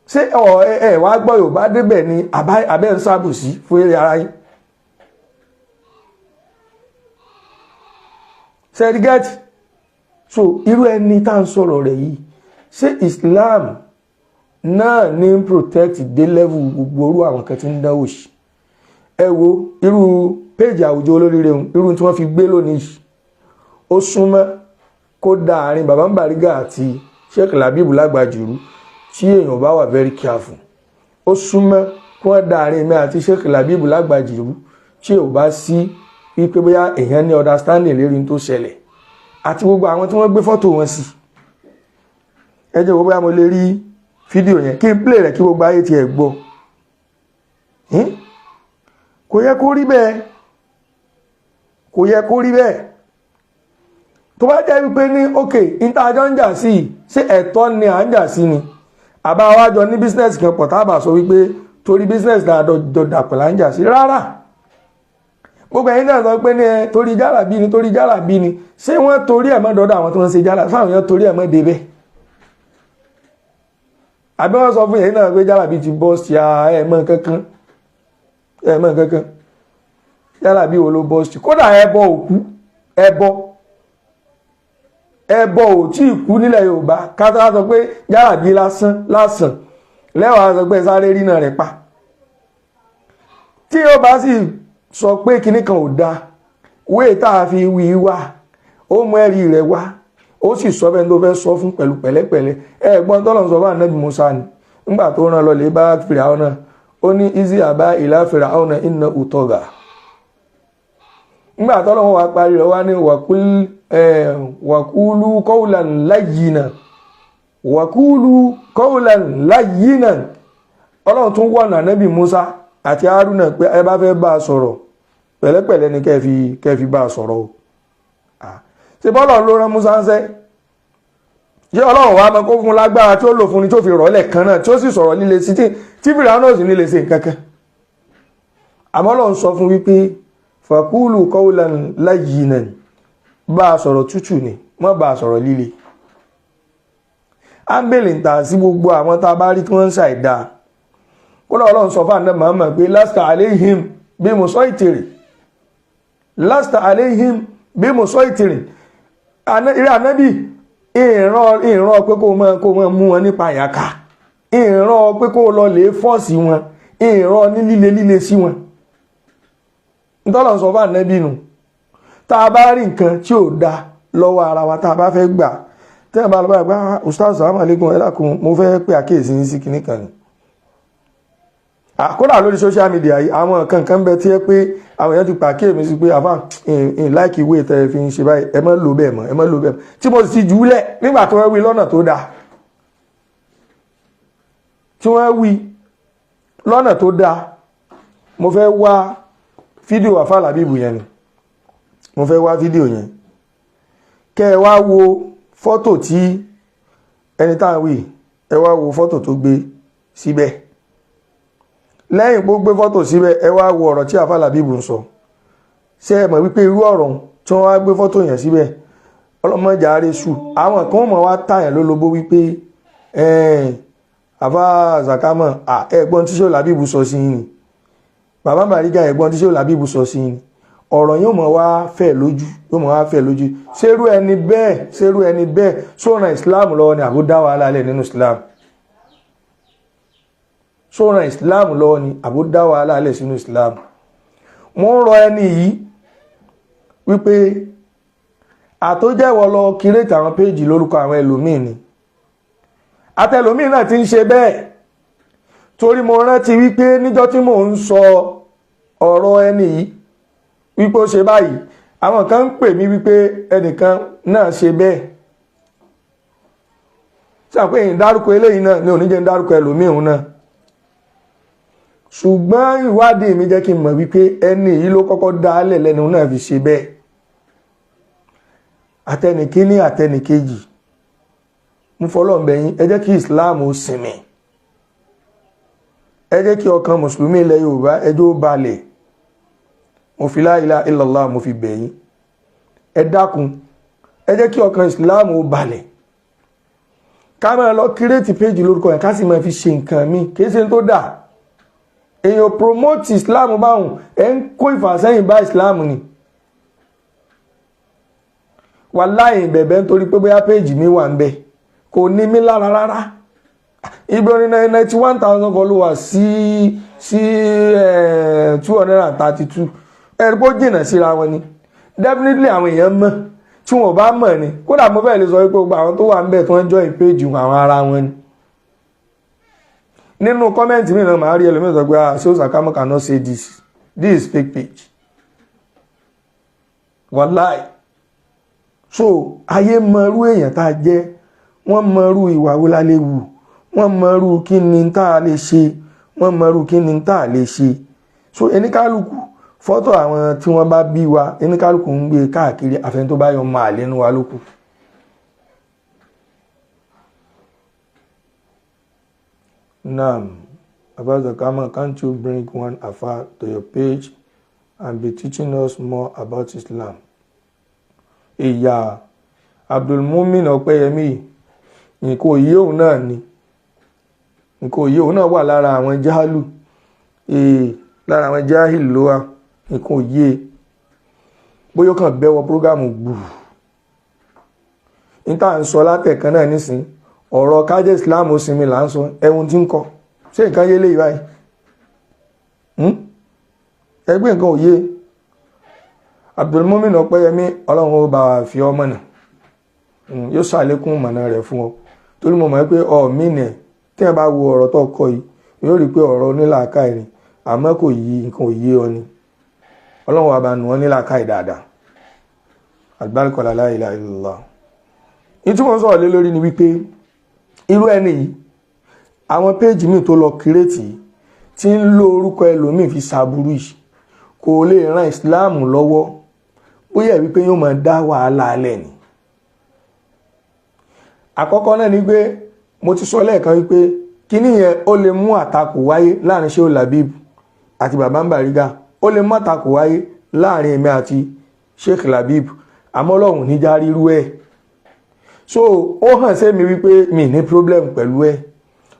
Ṣé ọ ẹ ẹ wá gbọ́ Yorùbá débẹ̀ ni, àbẹ́ ń sábùsí fún eré ara yín? Sẹ́rígẹ́tì. So irú ẹni tá à ń sọ̀rọ̀ rẹ̀ yìí, ṣé Islam náà ní protect dé level gbogbo orú àwọn kan tí ń dánwò sí? Ẹ wo irú péjì àwùjọ olóríire, irú tí wọ́n fi gbé lónìí yìí, ó súnmọ́ kó da àárín Baba Bariga àti Sheikh Labib Lágbàjìrú tí èèyàn bá wà very careful. Ó súnmọ́ kí wọ́n da àárín mi àti Sheikh Labib Lágbàjìrú tí ò bá sí wípé bóyá èèyàn ní understanding lérí tó ṣẹlẹ̀ àti gbogbo àwọn tí wọ́n gbé fọ́tò wọn sí. Ẹ jẹ́ wo bóyá mo lè rí fídíò yẹn kí n play rẹ̀ kí gbogbo ayé tiẹ̀ gbọ́. Kò yẹ kó rí bẹ́ẹ̀, kò yẹ kó rí bẹ́ẹ̀. Tó bá jẹ́ wípé ní ok, ìtajọ́ ń jà sí i, ṣé ẹ̀tọ́ ni à ń jà sí ni, àbá wa jọ ní business kan pọ̀, tábà sọ wípé torí business náà jọ dàpọ̀ là ń jà sí? Rárá. Gbogbo ẹ̀yin náà sọ pé ní ẹ torí jálàbí ni, torí jálàbí ni. Ṣé wọ́n torí ẹ̀ mọ́ dọ́dọ̀ àwọn tó ń ṣe jálà fáwọn èèyàn, torí ẹ̀ mọ́ débẹ̀? Àbí wọ́n sọ fún ẹ̀yin náà pé jálàbí ti bọ́ sí ẹ̀ mọ́ kankan, ẹ̀ mọ́ kankan? Jálàbí wo ló bọ́ sí? Kódà ẹbọ òkú, ẹbọ ò tí ì kú nílẹ̀ Yorùbá, ká tó sọ pé jálàbí lásán lásán lẹ́wàá sọ pé sáré rí náà rẹ̀ pa. Tí ó bá sì sọ pé kinní kan ò dáa, wéè tá a fi wí wá, ó mú ẹ̀rí rẹ̀ wá, ó sì sọ bẹ́ẹ̀ tó fẹ́ sọ fún pẹ̀lú pẹ̀lẹ́pẹ̀lẹ́. Ẹ̀gbọ́n tọ́lọ̀ sọ fún Ànábì Musa ni nígbà tó rán lọ lè bá Fìràwọ́nà, ó ní اذهبا إلى فرعون إنه طغى. Nígbà tọ́lọ̀ wọn wá parí rẹ̀, wá ní وقولا قولا لينا، وقولا قولا لينا. Ọlọ́run tún wọ̀nà Ànábì Musa àti Haruna pé ẹ bá fẹ́ bá a sọ̀rọ̀, pẹ̀lẹ́pẹ̀lẹ́ ni kẹ́ fi bá a sọ̀rọ̀ o. Ṣe bọ́lọ̀ ló rán Musa ń sẹ́? Ṣé Ọlọ́run wa máa kó fún lágbára tí ó lò fún ni tó fi rọ̀ọ́lẹ̀ kan náà, tí ó sì sọ̀rọ̀ líle sí, tí Fìràwọ́n náà sì ní lè ṣe nǹkan kan? Àmọ́ Ọlọ́run sọ fún wípé فقولا قولا لينا, bá a sọ̀rọ̀ tútù ni, má bá a sọ̀rọ̀ líle. Ámbèlè ń ta sí gbogbo àwọn tá a bá rí tí wọ́n ń ṣàìdáa. Kódà Ọlọ́run sọ fún àná Muhammad pé لست عليهم بمصيطر، لست عليهم بمصيطر. Ìrẹ́ Ànábì, ìran pé kó mọ́ mú wọn nípa àyàká, ìran pé kó lọ lè force wọn, ìran ní líle líle sí wọn. Ntọ́lọ̀ sọ fún Ànábì nù. Tá a bá rí nǹkan tí ò da lọ́wọ́ ara wa, tá a bá fẹ́ gbà, tẹ́ ẹ̀ bá lọ bá gbà, "Ustaz, salaam alaikum, ẹ dákun, mo fẹ́ pé àkíyèsí yín sí kinní kan ni." Àkódà lórí social media yìí, àwọn nǹkan kan bẹ tí ẹ pé àwọn èèyàn ti pàkíyèmí sí pé, "Àfà, in like ìwé tẹ́ ẹ fi ń ṣe báyìí, ẹ má lò bẹ́ẹ̀ mọ́, ẹ má lò bẹ́ẹ̀ mọ́," tí mo sì ti jù ú lẹ̀ nígbà tó wọ́n wí lọ́nà tó dáa, tí wọ́n wí lọ́nà tó dáa. Mo fẹ́ wá fídíò àfà Làbíbù yẹn ni, mo fẹ́ wá fídíò yẹn, kẹ́ ẹ wá wo fọ́tò tí Ẹni tá à ń wí, ẹ wá wo fọ́tò tó gbé síbẹ̀. Lẹ́yìn pó gbé fọ́tò síbẹ̀, ẹ wá wo ọ̀rọ̀ tí àfa Làbíbù ń sọ. Ṣé ẹ mọ̀ wípé irú ọ̀rọ̀ tí wọ́n wá gbé fọ́tò yẹn síbẹ̀, ọlọ́mọdé àárẹ̀sù, àwọn kan mọ̀ wá tààyàn lólobó wípé àfa Zakamọ̀, ẹ̀gbọ́n tí Ṣéhù Làbíbù sọ sí ni, bàbá Bàrígà, ẹ̀gbọ́n tí Ṣéhù Làbíbù sọ sí ni. Ọ̀rọ̀ yóò mọ̀ wá fẹ̀ lójú, yóò mọ̀ wá fẹ̀ lójú. Ṣerú ẹni bẹ́ẹ̀, ṣerú ẹni bẹ́ẹ̀ sóran Islam lọ́wọ́ ni, àbó dá wàhálà lẹ̀ nínú Islam? Sóran Islam lọ́wọ́ ni, àbó dá wàhálà lẹ̀ sínú Islam? Mo ń rọ ẹni yìí wípé àtójẹ́wọ́ lọ create àwọn page lórúkọ àwọn ẹlòmíì ni, àtẹlòmíì náà ti ń ṣe bẹ́ẹ̀. Torí mo rántí wípé níjọ́ tí mò ń sọ ọ̀rọ̀ ẹni yìí wípé ó ṣe báyìí, àwọn kan ń pè mí wípé ẹnìkan náà ṣe bẹ́ẹ̀. Ṣàpé èyí dárúkọ eléyìí náà ní oníjẹ́ ń dárúkọ ẹlòmíì òun náà. Ṣùgbọ́n ìwádìí mi jẹ́ kí n mọ̀ wípé ẹni yìí ló kọ́kọ́ dálẹ̀ lẹ́nu náà fi ṣe bẹ́ẹ̀. Àtẹnìkíní, àtẹnìkejì, mo fọlọ́n bẹ̀yìn, ẹ jẹ́ kí Islam ó sinmi, ẹ jẹ́ kí ọkàn mùsùlùmí ilẹ̀ Yorùbá, ẹ jẹ́ ó balẹ̀. Mo fi la ilaha illallah mo fi bẹ̀yìn, ẹ dákun, ẹ jẹ́ kí ọkàn Islam ó balẹ̀. Ká máa lọ create page lórúkọ yẹn, ká sì máa fi ṣe nǹkan míì, kìí ṣe tó dà. Èèyàn promote Islam báwọn, ẹ ń kó ìfàsẹ́yìn bá Islam ni. Wàláhì, bẹ̀bẹ̀ nítorí pé bóyá page mi wà ń bẹ̀, kò ní mí lára rárá. Ibi orin 91,000 followers sí 232, ẹ̀rí pé ó jìnnà síra wọn ni. Definitely àwọn èèyàn mọ̀. Tí wọn ò bá mọ̀ ni, kódà mo fẹ́ lè sọ wípé gbogbo àwọn tó wà ń bẹ̀ tí wọ́n join page àwọn, ara wọn ni. Nínú comment mi náà, màá rí ẹlòmíràn sọ pé, "Ah, Shehu Sakamu cannot say this, this is fake page." Wàláì. So ayé mọrú èèyàn tá a jẹ́, wọ́n mọrú ìwà wo la lè wù, wọ́n mọrú kí ni tá a lè ṣe, wọ́n mọrú kí ni tá a lè ṣe. So ẹnikálukú, fọ́tò àwọn tí wọ́n bá bí wa, ẹnikálukú ń gbé káàkiri. Àfẹn tó bá yọ máa lẹ́nu wa lókù. Naam, Baba Zakama, can't you bring one Afa to your page and be teaching us more about Islam? Ìyá Abdulmumin Ọpẹ́yẹmí, nǹkan òye òun náà ni, nǹkan òye òun náà wà lára àwọn jahalu, lára àwọn jahil ló wà. Nǹkan òye bóyá ó kàn bẹ́wọ̀ program gbùù níta ń sọ látẹ̀kan náà nísìn. Ọ̀rọ̀ kájẹ́ Islam ó sinmi là ń sọ. Ẹ̀hun tí ń kọ, ṣé nǹkan yé léyìí báyìí? Ẹgbẹ́ nǹkan òye Abdulmumin Ọpẹ́yẹmí, Ọlọ́run ó bá wa fi ọmọ náà, yóò ṣàlékún mọ̀nà rẹ̀ fún ọ, torí mo mọ̀ pé ọ mí nẹ̀. Tí ẹ bá wo ọ̀rọ̀ tó kọ yìí, yóò rí i pé ọ̀rọ̀ onílàákàyè ni, àmọ́ kò yí, nǹkan òye ọ ni. Ọlọ́run wa bá nù ọ́ nílàákàyè dáadáa. Àgbáríkọ̀lá, la ilaha illallah. Ní tí wọ́n sọ̀rọ̀ lé lórí ni wípé irú ẹni yìí, àwọn page míì tó lọ create tí ń lo orúkọ ẹlòmíì fi ṣàbúrú yìí, kò lè ran Islam lọ́wọ́. Bóyá wípé yóò máa dá wàhálà alẹ́ ni. Àkọ́kọ́ náà ni pé mo ti sọ lẹ́ẹ̀kan wípé kíní yẹn, ó lè mú àtakò wáyé láàrin Shehu Labib àti Baba Bariga, ó lè mú àtakò wáyé láàrin èmi àti Sheikh Labib, àmọ́ Ọlọ́run níjà rírú ẹ̀. So ó hàn sí mi wípé mi ní problem pẹ̀lú ẹ̀,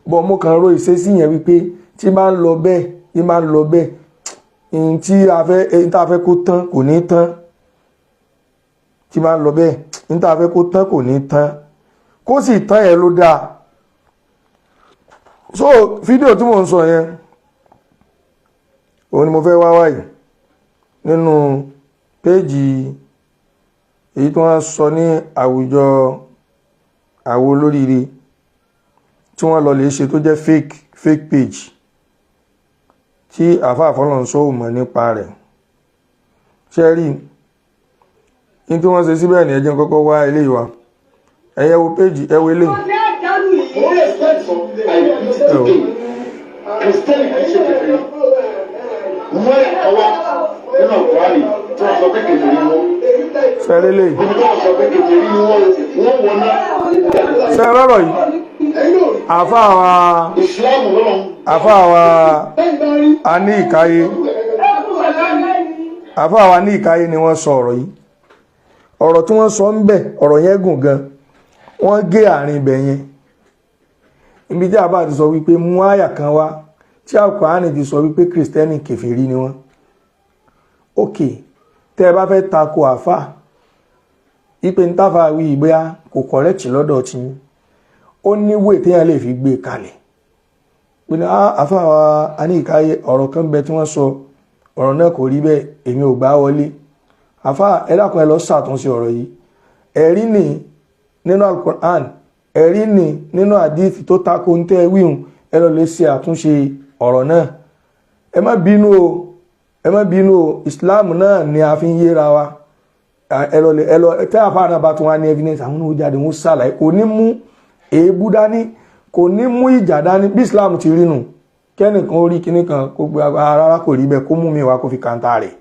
bọ́ mo kàn ro ìṣesí yẹn wípé tí bá ń lọ bẹ́ẹ̀, tí bá ń lọ bẹ́ẹ̀, n tí a fẹ́, n tá a fẹ́ kó tán kò ní tán. Tí bá ń lọ bẹ́ẹ̀, n tá a fẹ́ kó tán kò ní tán, kó sì tán yẹn ló dáa. So fídíò tí mò ń sọ yẹn, òun ni mo fẹ́ wá wáyìí nínú page èyí tí wọ́n sọ ní àwùjọ àwọn olóríire tí wọ́n lọ lè ṣe, tó jẹ́ fake page tí àáfàá Fọlọ́runṣọ́ ò mọ̀ nípa rẹ̀. Ṣe rí ní tí wọ́n ṣe síbẹ̀ ní? Ẹ jẹ́ n kọ́kọ́ wá eléyìí wá. Ẹ̀yẹ wo page, ẹ wo eléyìí. Mo respect for I repeat it again. Kristẹni kì í ṣe kèfèrí. Wọ́n ẹ̀kọ́ wa nínú Àkùránì tí wọ́n sọ pé kèfèrí ni wọ́n. Ṣe rí eléyìí? Ibi tí wọ́n sọ pé kèfèrí ni wọ́n, wọ́n wọ̀ náà. Ṣe rọ́rọ̀ yìí? Àfáà wa, Ìsìláàmù lọ́nà. àfáà wa a ní ìkáyé, àfáà wa ní ìkáyé ni wọ́n sọ ọ̀rọ̀ yìí. Ọ̀rọ̀ tí wọ́n sọ ń bẹ̀, ọ̀rọ̀ yẹn gùn gan. Wọ́n gé àárín ibẹ̀ yẹn, ibi tí àbá ti sọ wípé mú àyà kan wá tí Àlùkùránì ti sọ wípé Kìrìsìtẹ́nì kèfèrí ni wọ́n. Ok, tẹ́ ẹ bá fẹ́ tako àfáà ipe ń táfà wí ìgbéyà kò correct lọ́dọ̀ tí ó ní wé téèyàn lè fi gbé kalẹ̀ pé ní àfáà wa a ní ìkáyé, ọ̀rọ̀ kan bẹ tí wọ́n sọ, ọ̀rọ̀ náà kò rí bẹ́ẹ̀, èmi ò gbà wọlé. Àfáà, ẹ dákun, ẹ lọ ṣàtúnṣe ọ̀rọ̀ yìí. Ẹ̀rí ni nínú Al-Qur'an, ẹ̀rí ni nínú àdíìsì tó tako ń tẹ́ wíhun, ẹ lọ lè ṣe àtúnṣe ọ̀rọ̀ náà. Ẹ má bínú o, ẹ má bínú o, Islam náà ni a fi ń yéra wa. Ẹ lọ lè ẹ lọ tẹ́ àfáà náà bá tún wá ní evidence, àwọn náà ó jáde, wọn ṣàlàyé. Kò ní mú èébú dání, kò ní mú ìjà dání. Bí Islam ti rí nù, kẹ́nìkan ó rí kinní kan kó gbé rárá, kò rí bẹ́ẹ̀, kó mú mi wá, kó fi kàńtà rẹ̀,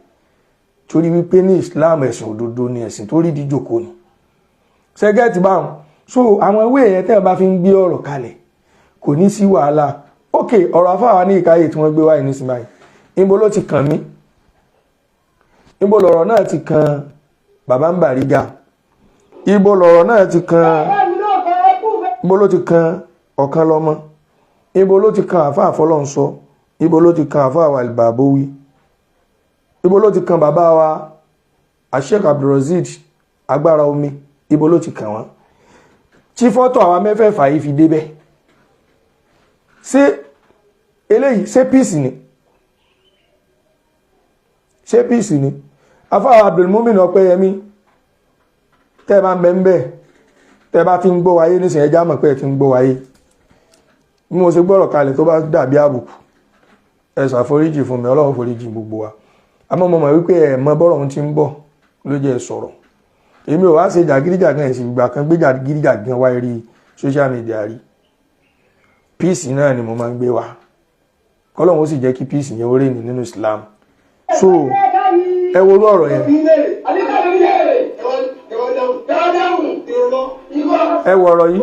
torí wípé ní Islam, ẹ̀sìn òdodo ni, ẹ̀sìn tó rí díjòkó ni. Ṣẹ́gẹ́tì báwọn? So àwọn ewé yẹn, tẹ́ ẹ bá fi ń gbé ọ̀rọ̀ kalẹ̀, kò ní sí wàhálà. Ok, ọ̀rọ̀ afáwa ní ìkáyè tí wọ́n gbé wáyé nísìnyí báyìí, níbo ló ti kàn mí? Níbo lọ̀rọ̀ náà ti kan bàbá ń Bàrígà? Ibo lọ̀rọ̀ náà ti kan? Ibo ló ti kan ọ̀kan lọ́mọ? Ibo ló ti kan àfáà Fọlọ́runṣọ? Ibo ló ti kan àfáà wa Ìbàbówí? Ibo ló ti kan bàbá wa Sheikh Abdulrazid Agbára Omi? Ibo ló ti kàn wọ́n tí fọ́tò àwa mẹ́fẹ̀ẹ̀fà yìí fi débẹ̀? Ṣé eléyìí, ṣé peace ni? Ṣé peace ni? Afáà Abdulmumin Ọpẹ́yẹmí, tẹ́ ẹ bá ń bẹ ń bẹ, tẹ́ ẹ bá ti ń gbọ́ wáyé nísìnyí, ẹjá mọ̀ pé ẹ ti ń gbọ́ wáyé. Bí mo ṣe gbọ́rọ̀ kalẹ̀, tó bá dàbí àbùkù, ẹ ṣàforíjì fún mi. Ọlọ́run foríjì gbogbo wa. Àmọ́ mo mọ̀ wípé ẹ mọ bọ́rọ̀ ohun tí ń bọ̀ ló jẹ́ sọ̀rọ̀. Èmi ò wá ṣe jàgídíjàgan ẹ̀sìn ìgbà kan gbé jàgídíjàgan wáyé rí social media rí. Peace náà ni mo máa ń gbé wá. Kọ́lọ́run ó sì jẹ́ kí peace yẹn ó rè ní nínú Islam. So ẹ wo orú ọ̀rọ̀ yẹn, ẹ wo ọ̀rọ̀ yìí.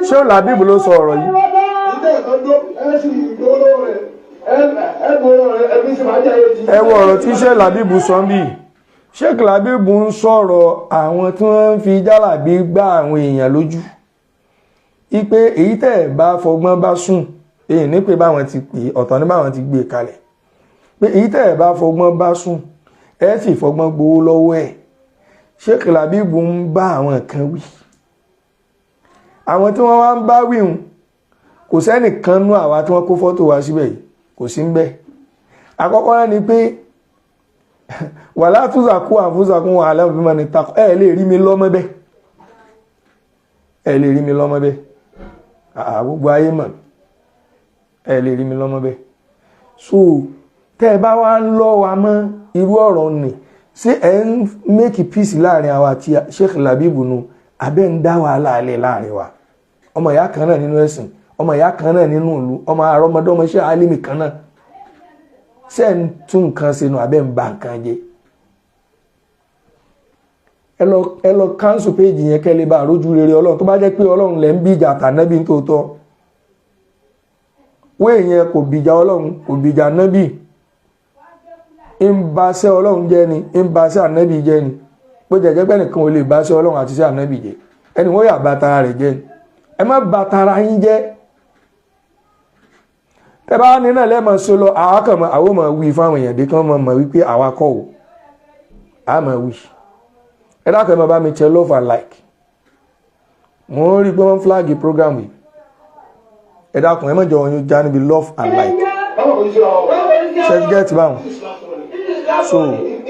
Ṣé ò làbíbù ló sọ ọ̀rọ̀ yìí? Ẹ wo ọ̀rọ̀ tí Sheikh Labeeb sọ ń bì. Sheikh Labeeb ń sọ̀rọ̀ àwọn tí wọ́n ń fi jálàbí gbá àwọn èèyàn lójú, ipe èyí tẹ́ ẹ̀ bá fọgbọ́n bá sùn, èyí ní pé báwọn ti pè ọ̀tọ̀ ní báwọn ti gbé kalẹ̀, pé èyí tẹ́ ẹ̀ bá fọgbọ́n bá sùn, ẹ sì fọgbọ́n gbowó lọ́wọ́ ẹ̀. Sheikh Labeeb ń bá àwọn kan wí, àwọn tí wọ́n wá ń bá wíhun, kò sẹ́nìkan nú àwa tí wọ́n kó fọ́tò wá síbẹ̀ yìí, kò sí ń bẹ̀. Àkọ́kọ́ náà ni pé wàlá túzàkú àfúzàkún wàhálà òfin ní takọ. Ẹ lè rí mi lọ́mọ bẹ́ẹ̀, ẹ lè rí mi lọ́mọ bẹ́ẹ̀. Gbogbo ayé mọ̀, ẹ lè rí mi lọ́mọ bẹ́ẹ̀. So tẹ́ ẹ bá wá ń lọ́ wa mọ́ irú ọ̀rọ̀ nì, ṣé ẹ ń make peace láàrin àwa àti Sheikh Labeeb nu, abẹ́ ń dá wàhálà alẹ́ láàrin wa? Ọmọ ìyá kan náà nínú ẹ̀sìn, ọmọ ìyá kan náà nínú ìlú, ọmọ àrọmọdọ́mọ ṣe alimi kan náà, ṣé ẹ ń tún nǹkan ṣe nu, abẹ́ ń ba nǹkan jẹ́? Ẹ lọ cancel page yẹn, kẹ́ lè bá àrójú rere Ọlọ́run. Tó bá jẹ́ pé Ọlọ́run lẹ́ ń bíjà àtànẹ́bí tòótọ́, wé yẹn kò bìjà Ọlọ́run, kò bìjà nábì, ń ba ṣẹ́ Ọlọ́run jẹ́ ni, ń ba ṣẹ́ ànábì jẹ́ ni. Bó jẹ́ jẹ́ pé nìkan ò lè ba ṣẹ́ Ọlọ́run àti ṣẹ́ ànábì jẹ́, ẹni wọ́n yà bá tara rẹ̀ jẹ́ ni. Ẹ má ba tara yín jẹ́. Tẹ́ bá ní náà lẹ́mọ̀ sí lọ, àwa kàn mọ́ àwọn ọmọ wí fáwọn èèyàn dé kán mọ̀ mọ̀ wípé àwa kọ́ ò á mọ̀ wí. Ẹ dákun, ẹ máa bá mi tẹ love and like. Mo ń rí i pé wọ́n flag program yìí. Ẹ dákun, ẹ má jọ wọn já níbi love and like. Ṣe get báwọn? So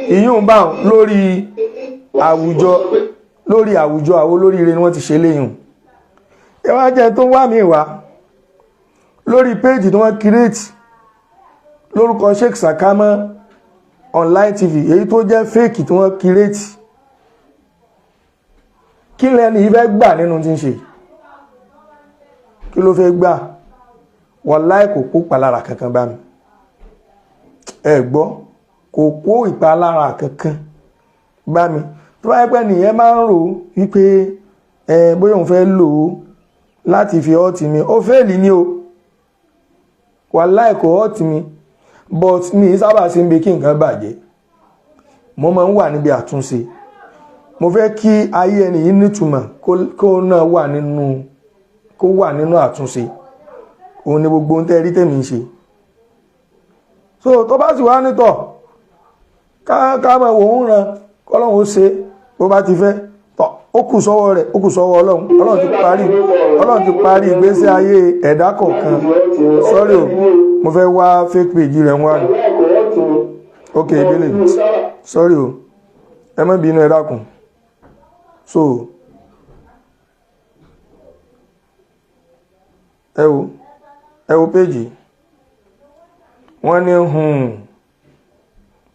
ìyún báwọn lórí àwùjọ, lórí àwùjọ àwọn olóríire ni wọ́n ti ṣe léyìn. Ẹ wá jẹ́ tó wá mi wá lórí page tí wọ́n create lórúkọ Sheikh Sakama Online TV, èyí tó jẹ́ fake tí wọ́n create. Kí lẹ́ni ìfẹ́ gbà nínú tí ń ṣe? Kí ló fẹ́ gbà? Wàláì, kò kó ìpalára kankan bá mi. Ẹ gbọ́, kò kó ìpalára kankan bá mi. Tó bá yẹ pé nìyẹn máa ń rò wípé Ẹ bóyá òun fẹ́ lò ó láti fi ọ́ọ̀tì mi, ó fẹ́ẹ̀lì ní o. Wàláì kò ọ́ọ̀tì mi, but mi sábà sí ń bi kí nǹkan bàjẹ́. Mo máa ń wà níbi àtúnṣe. Mo fẹ́ kí ayé ẹni yìí nítumọ̀, kó náà wà nínú, kó wà nínú àtúnṣe. Òun ni gbogbo ohun tẹ́ rí tèmi ń ṣe. So tó bá sì wá nítọ̀ ká máa wò ó ràn, kọ́lọ́hún ó ṣe bó bá ti fẹ́ tọ́. Ó kù sọ́wọ́ rẹ̀, ó kù sọ́wọ́ Ọlọ́run. Ọlọ́run ti parí, Ọlọ́run ti parí ìgbésí ayé ẹ̀dá kọ̀ọ̀kan. Sorry o, mo fẹ́ wá fake page rẹ̀ ń wá ni. Ok, ìbílẹ̀, sorry o, ẹ má bínú, ẹ dákun. So ẹ wo page. Wọ́n ní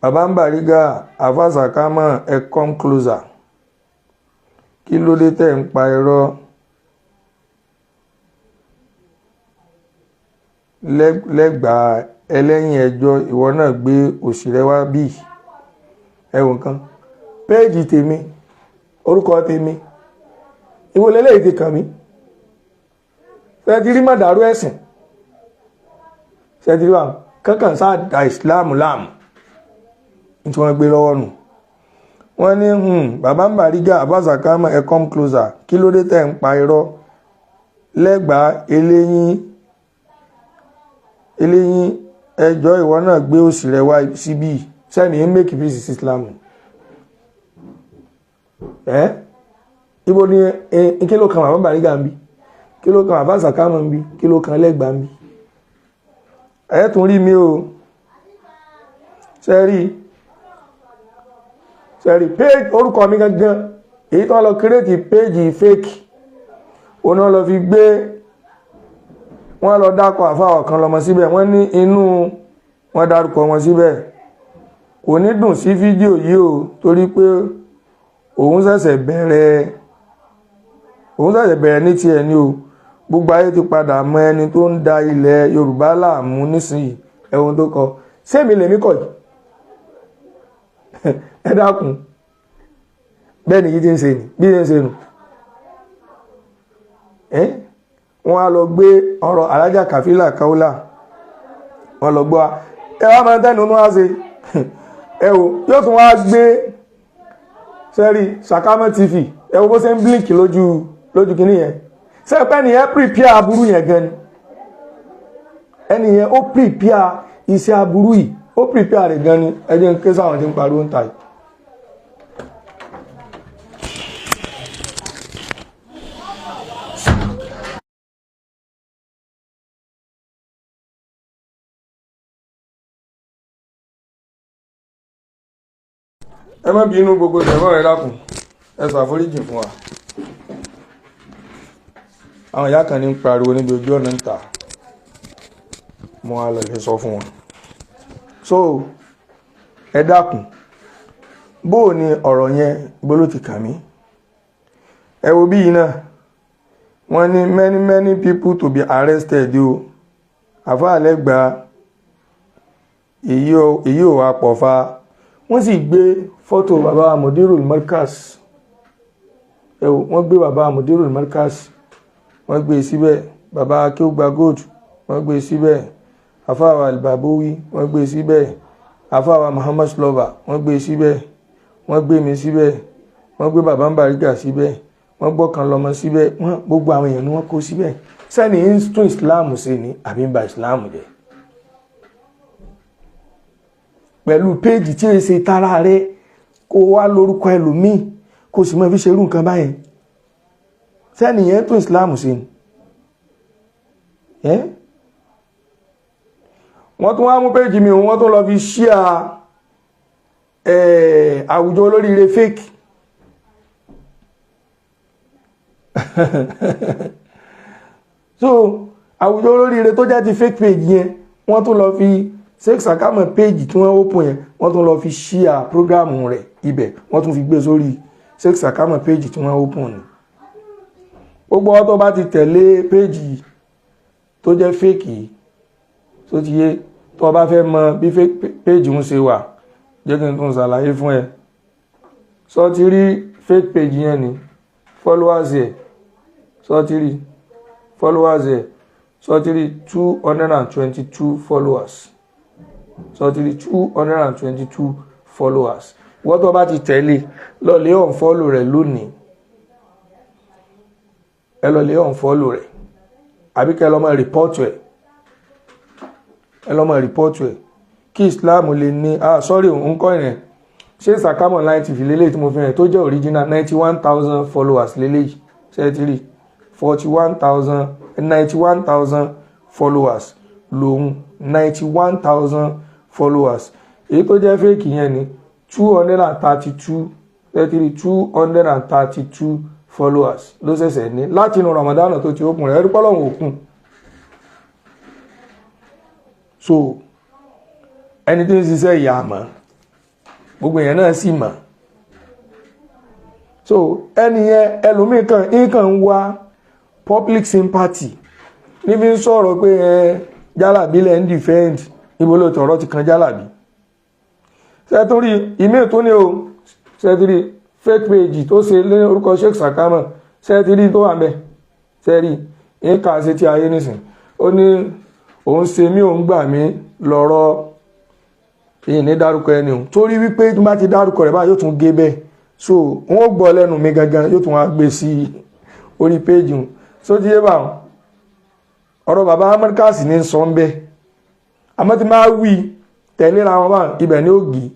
bàbá ń Bariga àfàsàkámọ̀, ẹ come closer. Kí ló dé tẹ̀ ń pa irọ́ lẹ́gbàá ẹlẹ́yìn ẹjọ́? Ìwọ náà gbé òṣìrẹ́ wá bí ẹwọ nǹkan. Page tèmi, orúkọ tèmi, ìwọ lélẹ́yìí ti kàn mí. Ṣe ti rí mọ̀dàrú ẹ̀sìn? Ṣe ti rí wà kankan sáà da Islam láàmú tí wọ́n gbé lọ́wọ́ nù? Wọ́n ní bàbá ń Bariga àbáṣàkámọ̀, ẹ come closer. Kí ló dé tẹ̀ ń pa irọ́ lẹ́gbàá eléyín eléyín ẹjọ́? Ìwọ náà gbé òsì rẹ wá síbí. Sẹ́ni ń make peace sí Islam ẹ́. Ibo ni kí ló kan bàbá Bariga ń bí? Kí ló kan bàbá Sàkámọ̀ ń bí? Kí ló kan lẹ́gbàá ń bí? Ẹ tún rí mi o. Sẹ́rí sẹ́rí page orúkọ mi gangan, èyí tó ń lọ create page fake, òun náà lọ fi gbé. Wọ́n lọ dákọ̀ àfáà kan lọ́mọ síbẹ̀. Wọ́n ní inú wọ́n dárúkọ wọn síbẹ̀. Kò ní dùn sí fídíò yìí o, torí pé òun ṣẹ̀ṣẹ̀ bẹ̀rẹ̀ ní tiẹ̀ ni o. Gbogbo ayé ti padà mọ ẹni tó ń da ilẹ̀ Yorùbá láàmú nísìnyí. Ẹ̀wọ̀n tó kọ sẹ́mi lèmi kọ̀ yìí, ẹ dákun. Bẹ́ẹ̀ ni yìí ti ń ṣe ni bí ti ń ṣe nù ẹ́. Wọ́n á lọ gbé ọ̀rọ̀ alájà Kàfílà Kaula, wọ́n lọ gbọ́. Ẹ wá máa tẹ́nu wá ṣe. Ẹ wò, yóò tún wá gbé sẹ́rí Sàkámọ́ TV. Ẹ wo bó ṣe ń blink lójú kìíní yẹn. Sẹ́pẹ́ nìyẹn prepare aburú yẹn gan ni? Ẹni yẹn, ó prepare iṣẹ́ aburú yìí, ó prepare rẹ̀ gan ni. Ẹ jẹ́ ń ké sáwọn tí ń pariwo ń ta yìí. Ẹ má bínú, gbogbo ìjọba rẹ, dákun, ẹ ṣàforíjì fún wa. Àwọn ìyá kan ní ń pariwo níbi ojú ọ̀nà ń tà mo á lọ lè sọ fún wọn. So ẹ dákun, bó o ní ọ̀rọ̀ yẹn bó ló ti kà mí? Ẹ wo bí yìí náà, wọ́n ní many many people to be arrested o. Àfáàlẹ́ gba èyí ò wá pọ̀ fa. Wọ́n sì gbé fọ́tò bàbá Mudirul Markaz. Ẹ wò, wọ́n gbé bàbá Mudirul Markaz, wọ́n gbé síbẹ̀. Bàbá Akéwùgbà Gold, wọ́n gbé síbẹ̀. Àfáàwà Albabowi, wọ́n gbé síbẹ̀. Àfáàwà Muhammad Slova, wọ́n gbé síbẹ̀. Wọ́n gbé mi síbẹ̀. Wọ́n gbé bàbá Bariga síbẹ̀. Wọ́n gbọ́kan lọ́mọ síbẹ̀. Wọ́n gbogbo àwọn èèyàn ni wọ́n kó síbẹ̀. Sẹ́ni ń tún Islam ṣe ni àbí ń ba Islam jẹ́ pẹ̀lú page tí ó ṣe tara rẹ̀, kó wá lórúkọ ẹlòmíì, kó sì mọ́ fi ṣerú nǹkan báyìí? Sẹ́ni yẹn tún Islam ṣe ni ẹ́. Wọ́n tún wá mú page mi, wọ́n tún lọ fi ṣíà àwùjọ olóríire fake. So àwùjọ olóríire tó jẹ́ ti fake page yẹn, wọ́n tún lọ fi Sheikh Sakama page tí wọ́n open yẹn, wọ́n tún lọ fi share program rẹ̀ ibẹ̀. Wọ́n tún fi gbé sórí Sheikh Sakama page tí wọ́n open ni. Gbogbo ọ tó bá ti tẹ̀lé page tó jẹ́ fake yìí, tó ti yé, tó bá fẹ́ mọ bí fake page ń ṣe wà, jẹ́ kí n tún ṣàlàyé fún ẹ. Sọ ti rí fake page yẹn ni followers ẹ̀ Sọtírì followers ẹ̀, sọtírì 222 followers, sọtírì 222 followers. Wọ́n tó bá ti tẹ̀lé, lọ́ọ̀lẹ́ unfollow rẹ̀ lónìí. Ẹ lọ́ọ̀lẹ́ unfollow rẹ̀, àbí kẹ́ ẹ lọ́ máa report ẹ̀, ẹ lọ́ máa report ẹ̀ kí Islam lè ní. Ah, sorry, nǹkan yẹn ṣé Sàkámọ̀ Online TV lélẹ́yìí tí mo fi hàn tó jẹ́ original, 91,000 followers lélẹ́yìí. Ṣé ẹ ti rí? 41,000, 91,000 followers lòun, 91,000 followers. Èyí tó jẹ́ fake yẹn ni 232, 33, 232 followers ló ṣẹ̀ṣẹ̀ ní láti inú Ramadan tó ti open rẹ̀. Ẹ̀rí pọ́lọ́hún òkun. So ẹni tí ń ṣiṣẹ́ ìyá àmọ́ gbogbo èèyàn náà sì mọ̀. So ẹni yẹn, ẹlòmíì kan nǹkan ń wá public sympathy níbi ń sọ̀rọ̀ pé ẹ jálàbí lẹ́ ń defend. Ibo ló tọ̀rọ̀ ti kan jálàbí? Sẹ́túrí ìmí tó ní o, sẹ́túrí fake page tó ṣe ní orúkọ Sheikh Sakama, sẹ́túrí tó wà mẹ́, sẹ́rí nǹkan ṣe tí ayé nísìn. Ó ní òun ṣe mí, òun gbà mí lọ́rọ̀ èyí ní dárúkọ ẹni o, torí wípé tó bá ti dárúkọ rẹ̀ báyìí, yóò tún gé bẹ́ẹ̀. So wọ́n ó gbọ́ lẹ́nu mi gangan, yóò tún wá gbé sí orí péjì wọn. So ti yé báwọn, ọ̀rọ̀ bàbá amẹ́ríkàsì ní sọ ń bẹ́, àmọ́ tí máa wí tẹ̀léra wọn báwọn, ibẹ̀ ní ògì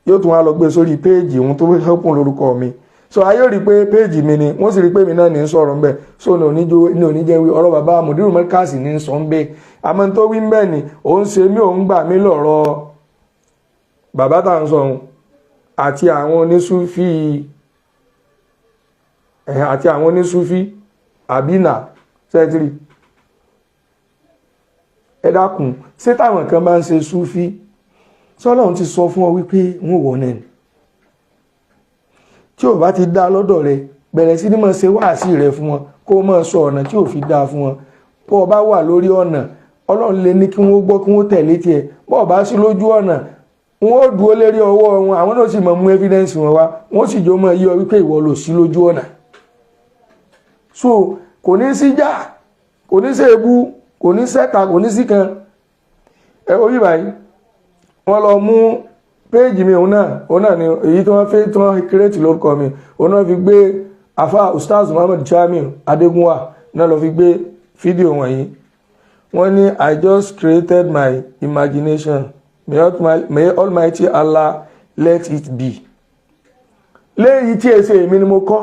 yóò tún wá lọ gbé sórí péèjì òun tó helpun lórúkọ mi. So ayé rí pé péèjì mi ni, wọ́n sì rí pé mi náà ní sọ̀rọ̀ ń bẹ̀. So ní oníjẹ́ wí ọ̀rọ̀ bàbá mùdírù mẹ́kàsì ní sọ ń bẹ̀. Àmọ́ tó wí ń bẹ̀ ni òun ṣe mí, òun gbà mí lọ̀rọ̀ bàbá tá à ń sọ òun àti àwọn onísúfì, àti àwọn onísúfì àbínà sẹ́tìrì. Ẹ dákun, ṣé táwọn kan bá ń ṣe súfì, sọ́lọ́run ti sọ fún ọ wípé wọ́n wọ̀ náà ni? Tí ò bá ti dá lọ́dọ̀ rẹ, bẹ̀rẹ̀ sí ní máa ṣe wáàsí rẹ fún wọn, kó o máa sọ ọ̀nà tí ò fi dáa fún wọn. Bó o bá wà lórí ọ̀nà, Ọlọ́run lè ní kí wọ́n gbọ́, kí wọ́n tẹ̀lé tiẹ̀. Bó o bá sí lójú ọ̀nà, wọ́n ó dúró lérí ọwọ́ wọn, àwọn náà sì máa mú evidence wọn wá, wọ́n sì jọ máa yí ọ wípé ìwọ lò sí lójú ọ̀nà. So kò ní sí jà, kò ní sí ebú, kò ní sẹ́ta, kò ní sí kan. Ẹ orí báyìí, wọ́n lọ mú péèjì mi, òun náà ni èyí tí wọ́n fẹ́ tí wọ́n create lórúkọ mi, òun náà fi gbé afa Ustaz Muhammad Jamiu Adegunwa náà lọ fi gbé fídíò wọ̀nyí. Wọ́n ní, "I just created my imagination. May Almighty Allah let it be." Léyìí tí èsè èmi ni mo kọ́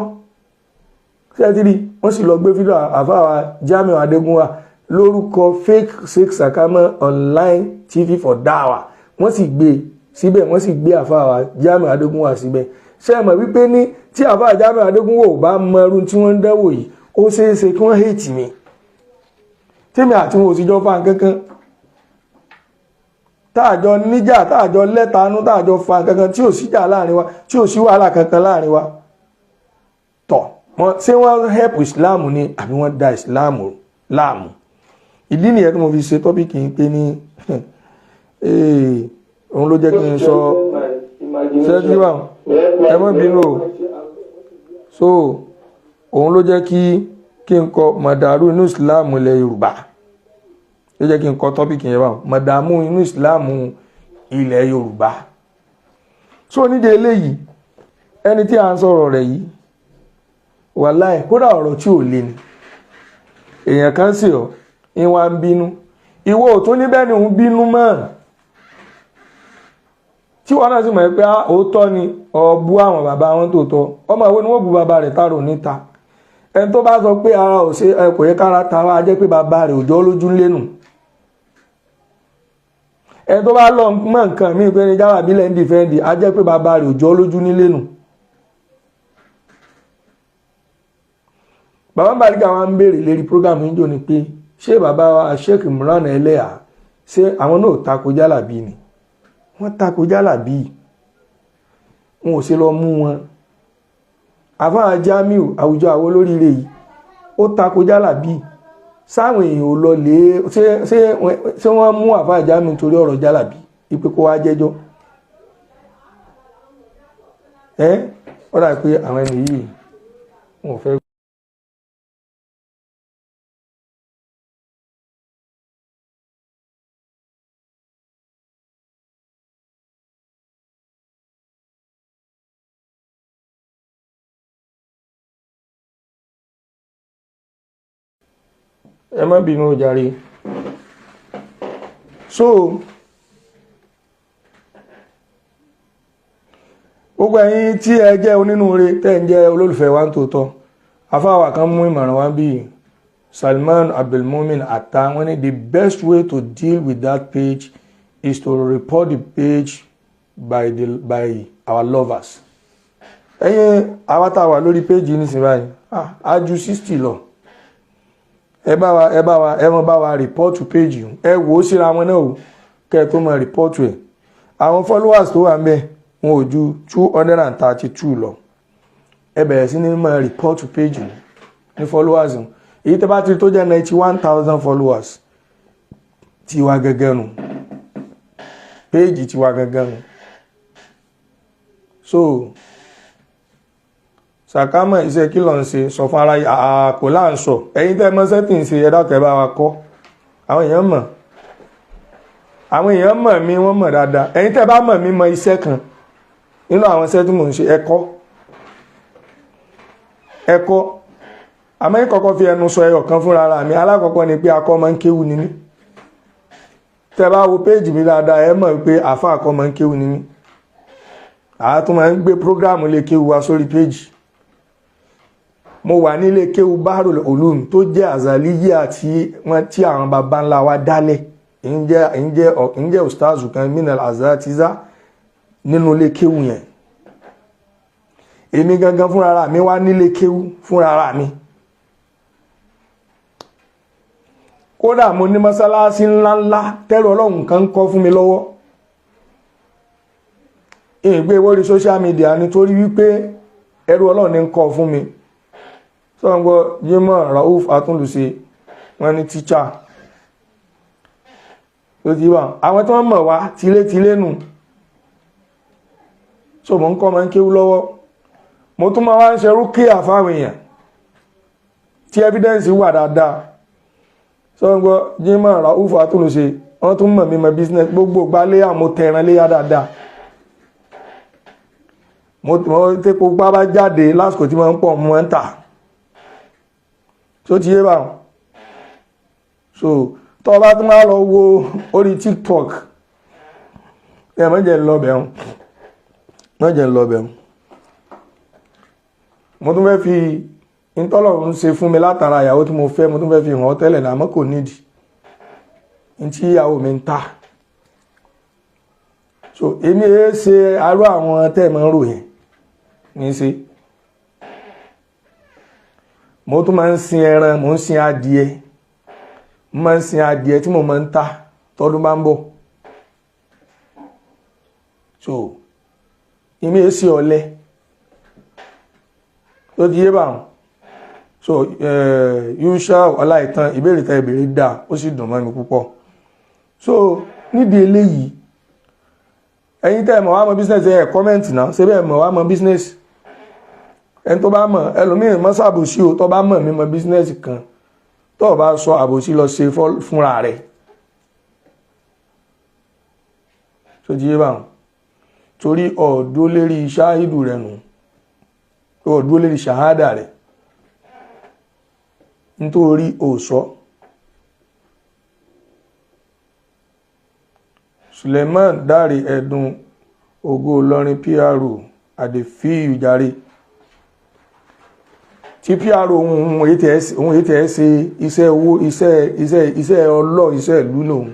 sẹ́tìrì, wọ́n sì lọ gbé fídíò àfáà Jamiu Adegunwa lórúkọ fake Sheikh Sakama Online TV for Dawa, wọ́n sì gbé síbẹ̀, wọ́n sì gbé àfáà Jamiu Adegunwa síbẹ̀. Ṣé ẹ mọ̀ wípé ní tí àfáà Jamiu Adegunwa ò bá mọ irú tí wọ́n ń dẹ́wò yìí, ó ṣeé ṣe kí wọ́n hate mi, tèmi àti wọn ò sì jọ fa nǹkankan, táàjọ níjà, táàjọ lẹ́tanú, táàjọ fa nǹkankan, tí ò síjà láàrin wa, tí ò sí wàhálà kankan láàrin wa. Tọ̀ wọ́n, ṣé wọ́n help Islam ni àbí wọ́n da Islam láàmú? Ìdí nìyẹn tí mo fi ṣe topic yìí pé ní òun ló jẹ́ kí n sọ ṣẹ́jú wa. Ẹ má bínú o. So òun ló jẹ́ kí n kọ mọ̀dàrú inú Islam ilẹ̀ Yorùbá, ló jẹ́ kí n kọ topic yẹn báwọn, mọ̀dàmú inú Islam ilẹ̀ Yorùbá. So nídìí eléyìí, ẹni tí a ń sọ̀rọ̀ rẹ̀ yìí, wàláì, kódà ọ̀rọ̀ tí ò le ni. Èèyàn kan sì ọ́ ìwà ń bínú, ìwọ ò tún níbẹ̀ ni òun bínú mọ́, tí wọn náà sì mọ̀ pé òótọ́ ni ọ̀bú àwọn bàbá wọn tó tọ́ ọmọ ìwé ni wọ́n bu bàbá rẹ̀ tààrò níta. Ẹni tó bá sọ pé ara ò ṣe kò yẹ kára ta wá, jẹ́ pé bàbá rẹ̀ òjò lójú lẹ́nu. Ẹni tó bá lọ mọ́ nǹkan míì pé ní jálàbí lẹ́ ń defend, á jẹ́ pé bàbá rẹ̀ òjò lójú nílé nù. Bàbá Bariga wa ń béèrè lérí program yìí jò ní pé ṣé bàbá wa Sheikh Imran Eleha, ṣé àwọn náà tako jálàbí ni? Wọ́n tako jálàbí, wọn ò ṣe lọ mú wọn. Àfáà Jamiu àwùjọ àwọn olóríire yìí, ó tako jálàbí, sáwọn èèyàn ò lọ lè ṣé wọ́n mú àfáà Jamiu torí ọ̀rọ̀ jálàbí ipe kó wá jẹ́jọ́ ẹ́? Ó dà pé àwọn ẹni yìí wọn ò fẹ́. Ẹ má bínú jàre. So gbogbo ẹ̀yin tí ẹ jẹ́ onínúure, tẹ́ ń jẹ́ olólùfẹ́ wa ń tòótọ́, afáwà kan mú ìmọ̀ràn wá bíi Salman Abdulmumin Atta. Wọ́n ní the best way to deal with that page is to report the page by our lovers. Ẹ̀yin àwa tá a wà lórí page nísìnyí báyìí, á ju 60 lọ. Ẹ bá wa ẹ mọ bá wa report page yìí. Ẹ wò ó síra wọn náà o, kẹ́ ẹ tó mọ report ẹ̀. Àwọn followers tó wà ń bẹ̀, wọn ò ju 232 lọ. Ẹ bẹ̀rẹ̀ sí ní mọ report page yìí ní followers wọn. Èyí tẹ́ bá ti tó jẹ́ 91,000 followers, tiwa gẹ́gẹ́ nu, page tiwa gẹ́gẹ́ nu. So sàkámọ̀, iṣẹ́ kí ló ń ṣe? Sọ fún ara àkó là ń sọ. Ẹ̀yin tẹ́ mọ̀ sẹ́tì ń ṣe, ẹ dákẹ́, bá wa kọ́. Àwọn èèyàn mọ̀, àwọn èèyàn mọ̀ mí, wọ́n mọ̀ dáadáa. Ẹ̀yin tẹ́ bá mọ̀ mí, mọ̀ iṣẹ́ kan nínú àwọn iṣẹ́ tí mò ń ṣe, ẹ kọ́, ẹ kọ́. Àmọ́ yín kọ́kọ́ fi ẹnu sọ ẹyọ kan fúnra ara mi. Alákọ̀ọ́kọ́ ni pé akọ́ máa ń kéwú ni mí. Tẹ́ bá wo page mi dáadáa, ẹ mọ̀ pé àfa akọ́ máa ń kéwú ni mí. Àá tún máa ń gbé program lè kéwú wa sórí page. Mo wà nílé kéwú Bahrul Ulum tó jẹ́ azaliya tí wọ́n tí àwọn baba ńlá wa dálẹ̀. Ń jẹ́ ustazu kan minal azatiza nínú ilé kéwú yẹn. Èmi gangan fúnra mi wá nílé kéwú fúnra mi. Kódà mo ní mọ́sálásí ńláńlá tẹ́rù Ọlọ́run kan ń kọ́ fún mi lọ́wọ́. Ìgbé wórí social media nítorí wípé ẹrú Ọlọ́run ní ń kọ́ fún mi. Sọ́ngbọ́ Jimoh Rauf Atúnlùṣe, wọ́n ní tíṣà tó ti wà, àwọn tí wọ́n mọ̀ wá tilétilé nù. So mo ń kọ́ máa ń kéwú lọ́wọ́. Mo tún máa wá ń ṣe rúkìá fáwọn èèyàn tí evidence wà dáadáa. Sọ́ngbọ́ Jimoh Rauf Atúnlùṣe, wọ́n tún mọ̀ mí mọ̀ business. Gbogbo gba léyà, mo tẹran léyà dáadáa. Mo tẹ́kọ̀ gbá bá jáde lásìkò tí wọ́n ń pọ̀, mo ń tà tó ti yé báwọn. So tó bá tún wá lọ wo orí TikTok, ẹ má jẹ́ lọ bẹ̀rùn, má jẹ́ lọ bẹ̀rùn. Mo tún fẹ́ fi ìtọ́lọ̀ ń ṣe fún mi látara ìyàwó tí mo fẹ́, mo tún fẹ́ fi hàn ọ́ tẹ́lẹ̀ náà, àmọ́ kò nídìí ní tí ìyàwó mi ń ta. So èmi ẹ ṣe arú àwọn tẹ́ ẹ̀ máa ń rò yẹn ní í ṣe. Mo tún máa ń sin ẹran, mo ń sin adìẹ, mo máa ń sin adìẹ tí mo máa ń ta tọdún bá ń bọ̀. So èmi ẹ ṣe ọ̀lẹ tó ti yé báwọn. So Yusha Ọláìtàn, ìbéèrè tẹ ìbéèrè dà, ó sì dùn mọ́ mi púpọ̀. So nídìí eléyìí, ẹ̀yin tẹ́ ẹ mọ̀ wá mọ̀ business, ẹ̀ comment náà. Ṣé bẹ́ẹ̀ mọ̀ wá mọ̀ business? Ẹni tó bá mọ̀, ẹlòmíì mọ́ sàbòsí o. Tó bá mọ̀ mí mọ̀ business kan, tó o bá sọ, àbòsí lọ ṣe fúnra rẹ̀. Tó ti yé báwọn, torí ọ̀dọ́ lérí ṣáhídù rẹ̀ nù, ọ̀dọ́ lérí ṣàhádà rẹ̀, nítorí òsọ́. Suleiman Dáre Ẹ̀dùn Ògo Ìlọrin PRO àdèfíyù jàre tí PRO ohun ètò ẹ̀ ṣe iṣẹ́ owó, iṣẹ́ ọlọ́, iṣẹ́ ìlú lòun.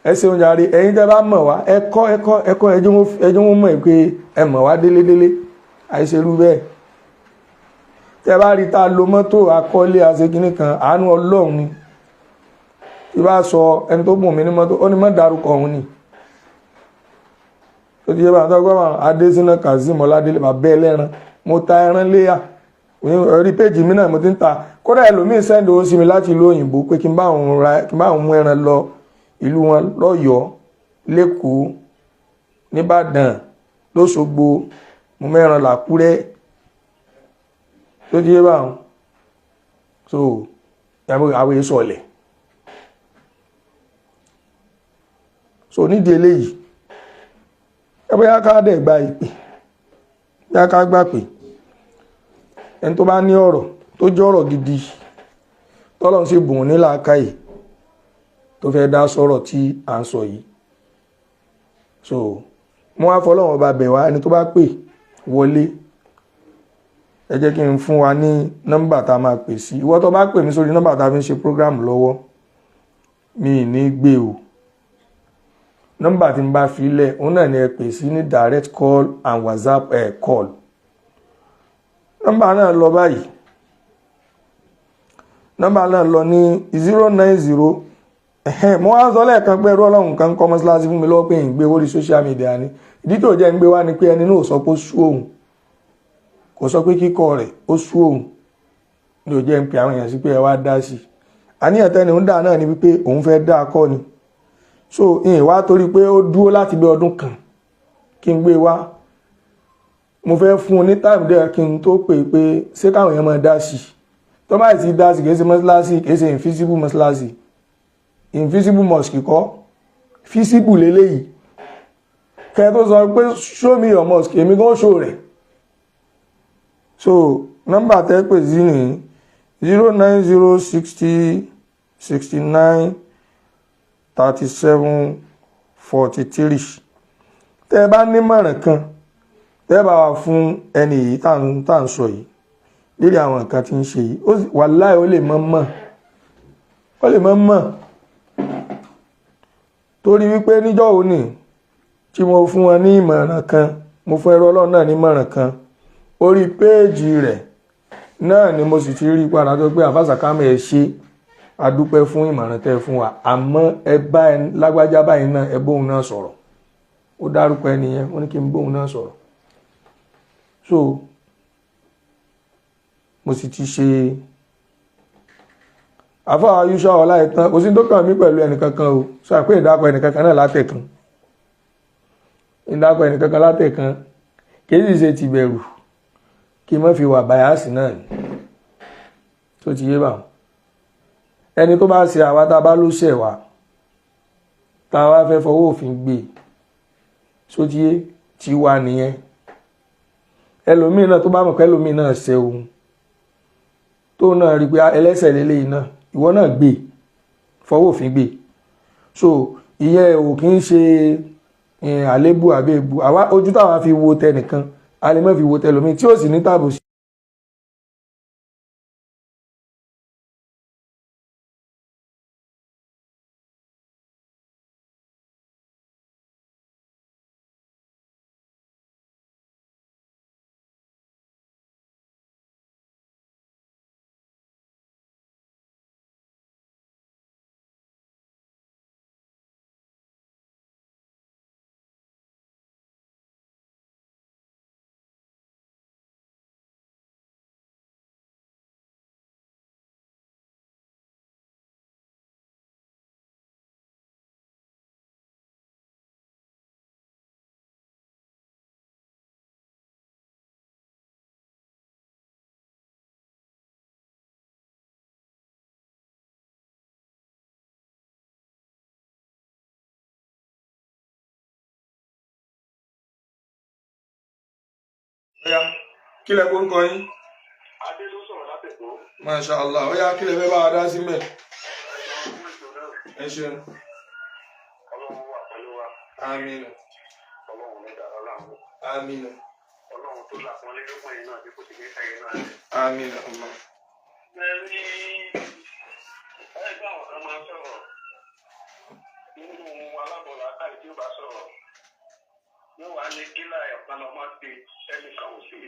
Ẹ ṣeun jàre. Ẹ̀yin tẹ́ bá mọ̀ wá, ẹ kọ́, ẹ kọ́, ẹ kọ́. Ẹjọ́ wọn mọ̀ pé ẹ mọ̀ wá délédélé. Àìṣerú bẹ́ẹ̀. Tẹ́ bá rí ta lo mọ́tò akọ́lé aṣekínní kan, àánú Ọlọ́run ni. Tí bá sọ ẹni tó bùn mí ní mọ́tò, ó ní mọ́ dárúkọ òun ni. Ó ti yẹ bá tọ́gbọ́n bá Adésínà Kazeem Ọládélé, bàbá ẹlẹ́ran. Mo ta ẹran léyà orí péjì mi náà, mo ti ń ta. Kódà ẹlòmíín send owó sí mi láti ìlú òyìnbó pé kí n bá òun ra, kí n bá òun mú ẹran lọ ìlú wọn lọ́yọ̀ọ́, lẹ́kọ̀ọ́, nìbàdàn, lọ́ṣogbo. Mo mẹ́ran làkúrẹ́. Tó ti yé báwọn. So àwọn èso ọ̀lẹ̀. So nídìí eléyìí, ẹ bóyá ká dẹ̀ gba ìpè, bóyá ká gbà pé ẹni tó bá ní ọ̀rọ̀ tó jọ́rọ̀ gidi tọ́lọ́run sì bùn ní làákàyè tó fẹ́ dá sọ̀rọ̀ tí à ń sọ yìí. So mo wá fọlọ́run ọba bẹ̀ wá, ẹni tó bá pè wọlé, ẹ jẹ́ kí n fún wa ní nọ́mbà tá a máa pè sí. Ìwọ tó bá pè mí sórí nọ́mbà tá a fi ń ṣe program lọ́wọ́, mi ì ní gbé o. Nọ́mbà tí n bá fi lẹ̀, òun náà ni ẹ pè sí ní direct call and WhatsApp call. Nọ́mbà náà lọ báyìí, nọ́mbà náà lọ ní 090. Mo wá sọ lẹ́ẹ̀kan pé ẹrú ọlọ́run kan kọ́ mọ́ṣáláṣí fún mi lọ́wọ́ pé ń gbé orí social media ni. Ìdí tó jẹ́ ń gbé wá ni pé ẹni náà sọ pé ó sú òun, kò sọ pé kíkọ́ rẹ̀ ó sú òun, ní ò jẹ́ ń pe àwọn èèyàn sí pé ẹ wá dá sí i. Àníyàn tẹ́ni ń dà náà ni wípé òun fẹ́ dá a kọ́ ni. So ìyìn wá torí pé ó dúró láti bí ọdún kan kí n gbé wá, mo fẹ́ fún un ní táìmù díẹ̀ kí n tó pè pé ṣé káwọn èèyàn máa dá sí i. Tó bá ti dá sí, kìí ṣe mọ́ṣáláṣí, kìí ṣe invisible mọ́ṣáláṣí, invisible mosque kọ́, visible leléyìí. Kẹ́ tó sọ pé show me your mosque, èmi gan show rẹ̀. So nọ́mbà tẹ́ pè sí ní 090 60 69 37 43. Tẹ́ bá nímọ̀ràn kan tẹ́ bá wà fún ẹni yìí tá à ń sọ yìí lérí àwọn nǹkan tí ń ṣe yìí, wàláì ó lè mọ́ mọ́, ó lè mọ́ mọ́, torí wípé níjọ́ òní tí mo fún wọn ní ìmọ̀ràn kan, mo fún ẹrú ọlọ́run náà ní ìmọ̀ràn kan, orí péèjì rẹ̀ náà ni mo sì ti rí padà tó pé àfàsàkámẹ́ ẹ ṣe, adúpẹ́ fún ìmọ̀ràn tẹ́ fún wa, àmọ́ ẹ bá ẹ lágbájá báyìí náà, ẹ bóun náà sọ̀rọ̀. Ó dárúkọ ẹni yẹn, ó ní kí n bóun náà sọ̀rọ̀. So mo sì ti ṣe àfáà Yúṣà Ọláìtàn, kò sí tó kàn mí pẹ̀lú ẹnìkankan o. Sọ àpé ìdákọ̀ ẹnìkankan náà látẹ̀kan, ìdákọ̀ ẹnìkankan látẹ̀kan, kì í sì ṣe ti bẹ̀rù kí n má fi wà bàyàsì náà ni. Tó ti yé báwọn, ẹni tó bá ṣe àwa tá a bá ló ṣẹ̀ wá, tá a wá fẹ́ fọwọ́ òfin gbé, tó ti yé ti wá nìyẹn. Ẹlòmíì náà tó bá mọ̀ pé ẹlòmíì náà ṣe òun, tó náà rí pé ẹlẹ́sẹ̀ lélẹ́yìí náà, ìwọ náà gbé, fọwọ́ òfin gbé. So ìyẹn ò kí ń ṣe àlébù àbí èbù. Àwa ojú táwa fi wo tẹnìkan, a lè má fi wo tẹlòmíì tí ó sì ní tàbùsí. Ọya, kí lẹ orúkọ yín? Adé ló sọ̀rọ̀ látẹ̀kọ́. Masha Allah. Ọya, kí lẹ fẹ́ bá wa dá sí mẹ́? Ẹ ṣeun. Ọlọ́run wà pẹ̀lú wa. Àmín. Ọlọ́run ní dára láàmú. Àmín. Ọlọ́run tó làpọ́nlé lópin yìí náà bí kò sì ní ẹ̀yìn náà. Àmín. Allah. Bẹ́ẹ̀ni, ẹgbẹ́ àwọn kan máa sọ̀rọ̀ nínú alábọ̀lá káyọ̀ tí ó bá sọ̀rọ̀. Yóò wá ní kílà ẹ̀kan lọ́mọ ṣe ẹnìkan ò ṣe.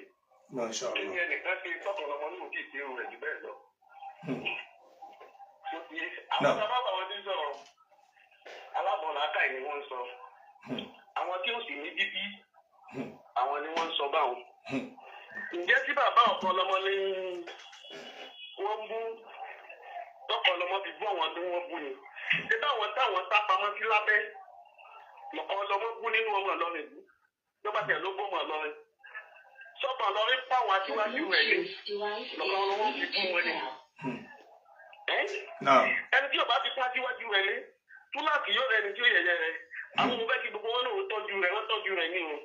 Masha Kí ni Allah. ẹnìkan ṣe tọkọ̀ lọ́mọ ní òkè ìṣerú rẹ̀ jù bẹ́ẹ̀ lọ? Náà. Àwọn sábà bá wọn ti sọ̀rọ̀ alábọ̀lá káyọ̀ ni wọ́n ń sọ. Àwọn tí ó sì ní bíbí, àwọn ni wọ́n ń sọ báwọn. Ǹjẹ́ tí bàbá ọ̀kan lọ́mọ ní wọ́n bú tọkọ lọ́mọ fi bú àwọn tó wọ́n bú ni? Ṣé báwọn táwọn sá pamọ́ sí lábẹ́ lọ́kọ lọ́mọ bú nínú ọmọ Ìlọrin yìí? Lọ́ba tẹ̀ ló bọ́ ọmọ Ìlọrin. Sọ́mọ Ìlọrin fáwọn aṣíwájú rẹ̀ ní lọ́kọ lọ́mọ fi bú wọn ni. Ẹ́ Náà. ẹni tí ó bá fi pa síwájú rẹ̀ ní túláàsì yóò rẹ̀ ní tí ó yẹ̀yẹ́ rẹ̀. Àwọn ọmọ bẹ́ẹ̀ kí gbogbo wọn náà tọ́jú rẹ̀, wọ́n tọ́jú rẹ̀ ní o.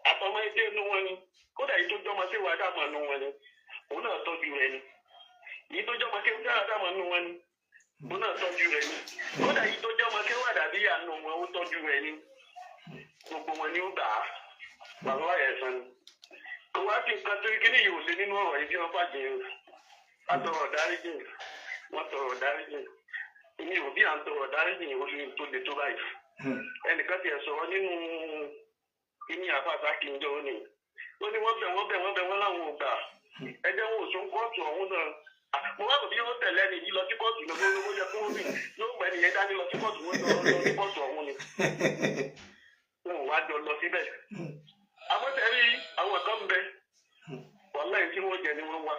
Àtọmọ ẹgbẹ́ inú wọn ni, kódà yìí tó jọmọ sí wàá dàmọ̀ inú wọn ni. Òun náà tọ́jú rẹ̀ ni. Yìí tó jẹ́ ọmọ kéwú dáadáa nù wọn ni, òun náà tọ́jú rẹ̀ ni. Kódà yìí tó jẹ́ ọmọ kéwú àdàbíyà nù wọn, ó tọ́jú rẹ̀ ni. Gbogbo wọn ni ó gbà á, wàhálà ẹ̀sán ni. Kò wá sí nǹkan tó kíní yìí ò lé nínú ọ̀rọ̀ yìí bí wọ́n bàjẹ́ o. A tọrọ dáríjì, wọ́n tọrọ dáríjì. Èmi ò bí à ń tọrọ dáríjì ó lè tó le tó báyìí. Ẹnìkan tiẹ̀ sọ̀rọ̀ nínú kíní àfàṣà kì í jọ ó ní, ó ní wọ́n bẹ̀ wọ́n bẹ̀ wọ́n bẹ̀ wọ́n láwọn ò gbà. Ẹjẹ́ wọn ò sún kóòtù ọ̀hún náà. Mo wá rò bí yóò tẹ̀lé ẹni yìí lọ sí kóòtù ní olówó yẹ kó rí, yóò gbẹ́ nìyẹn dání lọ sí kóòtù, wọ́n lọ sí kóòtù ọ̀hún ni. Wọn ò wá jọ lọ síbẹ̀. Àmọ́ tẹ̀rí àwọn kan ń bẹ, wàláhì, tí wọ́n jẹ ni wọ́n wá.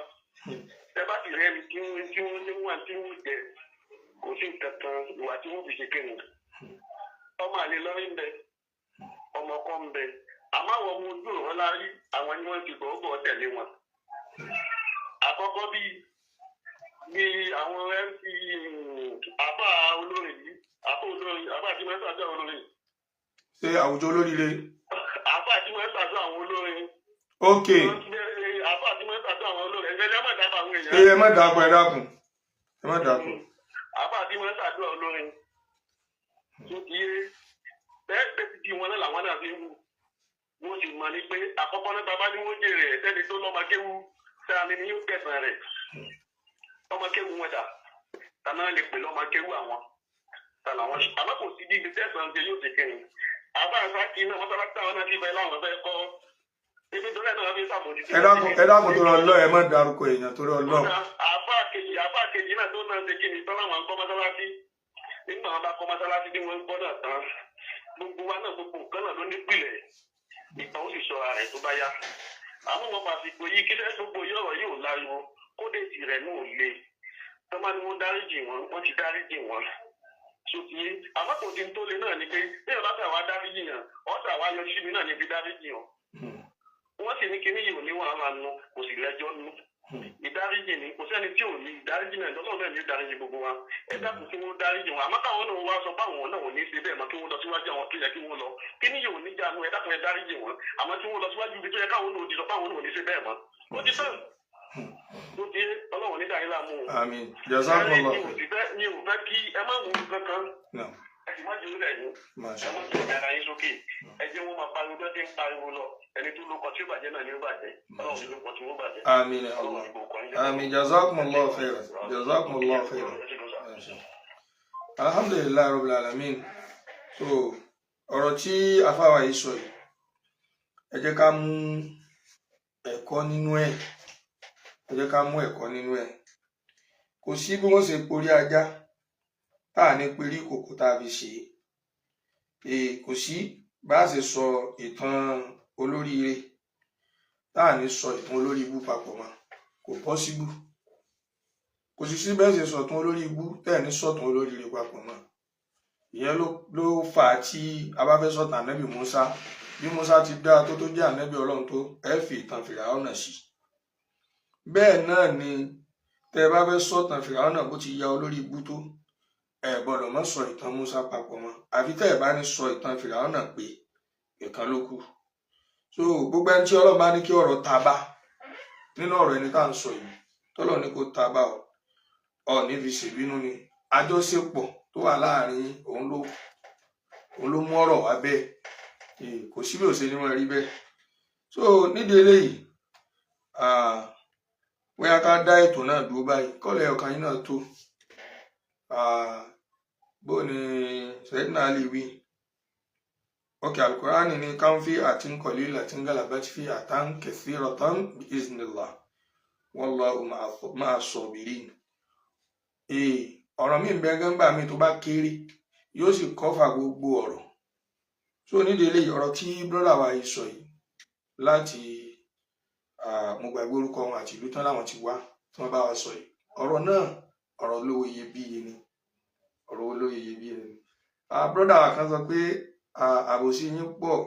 Ẹ bá ti rẹ́ ẹni tí wọ́n tí wọ́n tí wọ́n tí wọ́n jẹ, kò sí nǹkan kan ìwà tí wọ́n fi ṣe kéwòn. Ọmọ àlè lọ́rí ń bẹ, ọmọ ọkọ ń bẹ, àmọ́ àwọn ọmọ ojú ọ̀rọ̀ lárí, àwọn ni wọ́n ti gbọ́gbọ́ tẹ̀lé wọn. Àkọ́kọ́ bíi àwọn MC àbá olórin yìí, àbá olórin, àbá àti mẹ́ta àti àwọn olórin. Ṣé àwùjọ olóríire? Àbá àti mẹ́ta àti àwọn olórin. Ok. Àbá àti mẹ́ta àti àwọn olórin, ẹgbẹ́ ẹ má dábàá àwọn èèyàn. Ẹ má dàpọ̀, ẹ dákun, ẹ má dàpọ̀. Àbá àti mẹ́ta àti àwọn olórin tó ti yé bẹ́ẹ̀ pé ti wọn náà làwọn náà fi ń wù. Wọ́n sì mọ̀ ní pé àkọ́kọ́ náà bàbá ni wọ́n jèrè ẹ̀, sẹ́ni tó lọ́mọ kéwu sáà ni yóò kẹsàn-án rẹ̀. Ọmọ kéwu wọn dà tàná lè pè lọ́mọ kéwu àwọn tànà wọn, àmọ́ kò sí bíbi tẹ̀sán ṣe yóò ṣe kẹrin. Àbá àṣà náà mọ́sálásí táwọn náà ti fẹ́ láwọn fẹ́ kọ́ ibi tó lẹ́nu wọn fi ṣàmójútó. Ẹ dákun, ẹ dákun, tó lọ lọ, ẹ má dárúkọ èèyàn torí Ọlọ́run. Àbá kejì náà tó náà ṣe kí ni tọ́lá wọn kọ́ mọ́sálásí. Nígbà wọn bá kọ́ mọ́sálásí bí wọ́n ń gbọ́ náà tán, gbogbo wa náà, gbogbo nǹkan náà ló nípìlẹ̀ ìtàn, ó sì sọ ara rẹ̀ tó bá yá. Àwọn ọmọ pàṣípò yìí kí sẹ́ gbogbo yìí ọ̀rọ̀ yìí ò láriwo, kódèsì rẹ̀ náà ò le. Tọ́mọ ni wọ́n dáríjì wọn, wọ́n ti dáríjì wọn sotí. Àmọ́ kò tí ń tó le náà ni pé bí ọba tà wá dáríjì yàn, ọ̀tà wá yọ síbi náà níbi dáríjì yàn. Wọ́n sì ní kíní yìí ò ní wàhálà nu, kò sì lẹ́jọ́ nu. Ìdáríjì ni, kò sẹ́ni tí ò ní ìdáríjì náà, ìdọ́lọ́ náà ní ìdáríjì gbogbo wa. Ẹ dákun, kí wọ́n dáríjì wọn, àmọ́ káwọn náà wá sọ báwọn náà ò ní ṣe bẹ́ẹ̀ mọ́, kí wọ́n lọ síwájú àwọn tó yẹ kí wọ́n lọ. Kíní yìí ò ní jánu, ẹ dákun, ẹ dáríjì wọn, àmọ́ kí wọ́n lọ síwájú ibi tó yẹ káwọn náà ti sọ báwọn náà ò ní ṣe bẹ́ẹ̀ mọ́. Ó ti tán, ó ti Ọlọ́run ní dàrí láàmú o. Àmín, jazakumullah. Mi ò fẹ́ kí ẹ má wo kankan. Naam. Ẹ sì má jù ú lẹ̀ yín. Masha. Ẹ má jù ara yín sókè. Ẹ jẹ́ wọ́n máa pariwo bẹ́ẹ̀ tí ń pariwo lọ. Ẹni tó lóko tí ó bàjẹ́ náà ni ó bàjẹ́. Ọlọ́run ní lóko tí ó bàjẹ́. Àmín ya Allah, àmín. Jazakumullah khairan, jazakumullah khairan. Alhamdulillahi rabbil alamin. So ọ̀rọ̀ tí afáwa yìí sọ yìí, ẹ jẹ́ ká mú ẹ̀kọ́ nínú ẹ̀, ẹ jẹ́ ká mú ẹ̀kọ́ nínú ẹ̀. Kò sí bí wọ́n ṣe porí ajá tá à ní perí ìkòkò tá a fi ṣe é. Kò sí bá a ṣe sọ ìtàn olóríire tá à ní sọ ìtàn olórí ibú papọ̀ mọ́, kò possible. Kò sì sí bẹ́ẹ̀ ṣe sọ̀tún olórí ibú tẹ́ ẹ̀ ní sọ̀tún olóríire papọ̀ mọ́. Ìyẹn ló fà á tí a bá fẹ́ sọ̀tàn ànábì Musa, bí Musa ti dá tó jẹ́ ànábì Ọlọ́run tó, ẹ fi ìtàn Fìràwọ̀nà sí. Bẹ́ẹ̀ náà ni tẹ́ ẹ bá fẹ́ sọ̀tàn Fìràwọ̀nà bó ti ya olórí ibú tó, ẹ gbọ́dọ̀ má sọ ìtàn Musa papọ̀ mọ́, àfi tẹ́ ẹ bá ní sọ ìtàn Fìràwọ̀nà pé ìkan ló kù. So gbogbo ẹni tí Ọlọ́run bá ní kí ọ̀rọ̀ ta bá nínú ọ̀rọ̀ ẹni tá à ń sọ yìí, tọ́lọ̀ ní kó ta bá ọ, ọ ní fi ṣèbínú ni. Àjọṣepọ̀ tó wà láàrin òun ló mú ọ̀rọ̀ wá bẹ́ẹ̀. Kò sí bí ò ṣe ní wọn rí bẹ́ẹ̀. So nídìí eléyìí, bóyá ká dá ètò náà dúró báyìí, kọ́lẹ̀ ọkàn yín náà tó. Bó ni Sayyidina Ali wí? Ok, Alukurani ní káńfì àti nkọ̀lí àti ngalabat fi àtàn kathiratan bi iznillah, wallahu ma'a sabirin. Ọ̀rọ̀ mi ń bẹ gángbà mi tó bá kéré, yóò sì kọ́fà gbogbo ọ̀rọ̀. So nídìí eléyìí, ọ̀rọ̀ tí brọ́dà wa yìí sọ yìí láti, mo gbàgbé orúkọ wọn àti ìlú tán láwọn ti wá tí wọ́n bá wa sọ yìí, ọ̀rọ̀ náà, ọ̀rọ̀ olówó iyebíye ni, ọ̀rọ̀ olówó iyebíye ni. Brọ́dà wa kan sọ pé àbòsí yín pọ̀.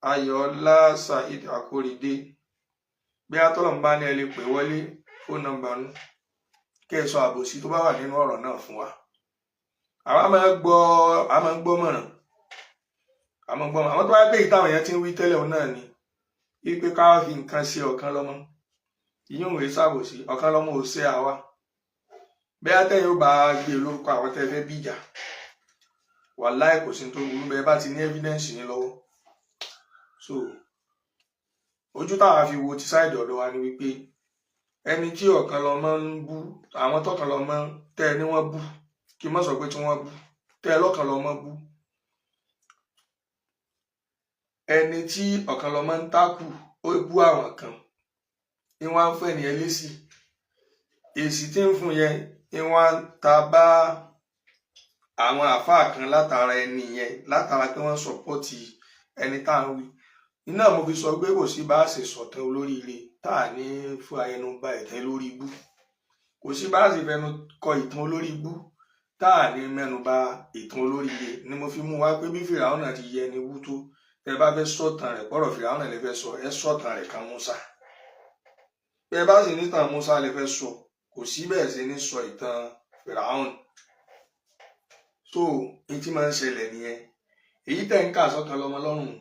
Ayọ̀ọ́lá Saheed Akóredé, bí atọ́lọ̀ ń bá ní ẹ lè pè wọlé, phone number nù, kẹ́ ẹ sọ àbòsí tó bá wà nínú ọ̀rọ̀ náà fún wa. Àwa máa gbọ́, a máa ń gbọ́ mọ̀ràn, a máa ń gbọ́ mọ̀ràn. Àwọn tó bá pé ìtàwọn èèyàn ti ń wí tẹ́lẹ̀ òun náà ni wípé ká fi nǹkan ṣe ọ̀kan lọ́mọ. Ìyún òwe ṣàbòsí ọ̀kan lọ́mọ ò ṣe àwa. Bẹ́ẹ̀ tẹ́yìn ó bá gbé lórúkọ àwọn tẹ́ fẹ́ bíjà, wàláì kò sí tó burú bẹ́ẹ̀ bá ti ní evidence ní lọ́wọ́. So ojú táwa fi wo ti side ọ̀dọ̀ wa ni wípé ẹni tí ọ̀kan lọ́mọ ń bú, àwọn tọ̀kan lọ́mọ tẹ́ ẹ ní wọ́n bú, kí n má sọ pé tí wọ́n bú, tẹ́ ẹ lọ́kàn lọ́mọ bú, ẹni tí ọ̀kan lọ́mọ ń tákù, ó bú àwọn kan ní wọ́n á ń fẹ́ nìyẹn lésì. Èsì tí ń fún yẹn ní wọ́n á ta bá àwọn àáfàá kan látara ẹni yẹn, látara pé wọ́n support ẹni tá à ń wí. Iná mo fi sọ pé kò sí bá a ṣe sọ̀tàn olóríire tá à ní fún ẹnu ba ìtàn lórí ibú, kò sí bá a ṣe fẹnu kọ ìtàn olórí ibú tá à ní mẹ́nu bà ìtàn olóríire. Ni mo fi mú wá pé bí Fìràwọ̀nà ti yẹ ẹni wú tó, tẹ bá fẹ́ sọ̀tàn rẹ̀, pọ̀rọ̀ Fìràwọ̀nà lè fẹ́ sọ, ẹ sọ̀tàn rẹ̀ kan Musa. Bẹ bá sì ní tàn Musa lè fẹ́ sọ, kò sí bẹ́ẹ̀ ṣe ní sọ ìtàn Fìràwọ̀n. So ní tí máa ń ṣẹlẹ̀ nìyẹn. Èyí tẹ̀ ń kà sọ́kan lọ́mọ lọ́rùn,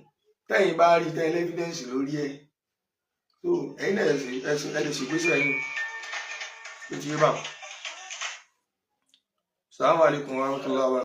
tẹ́yìn bá rí tẹ́ evidence lórí ẹ̀, so ẹ̀yin náà ẹ lè ṣègbésẹ̀ yín. Ó ti yé báwọn. Salamu alaykum wa rahmatulahi wa.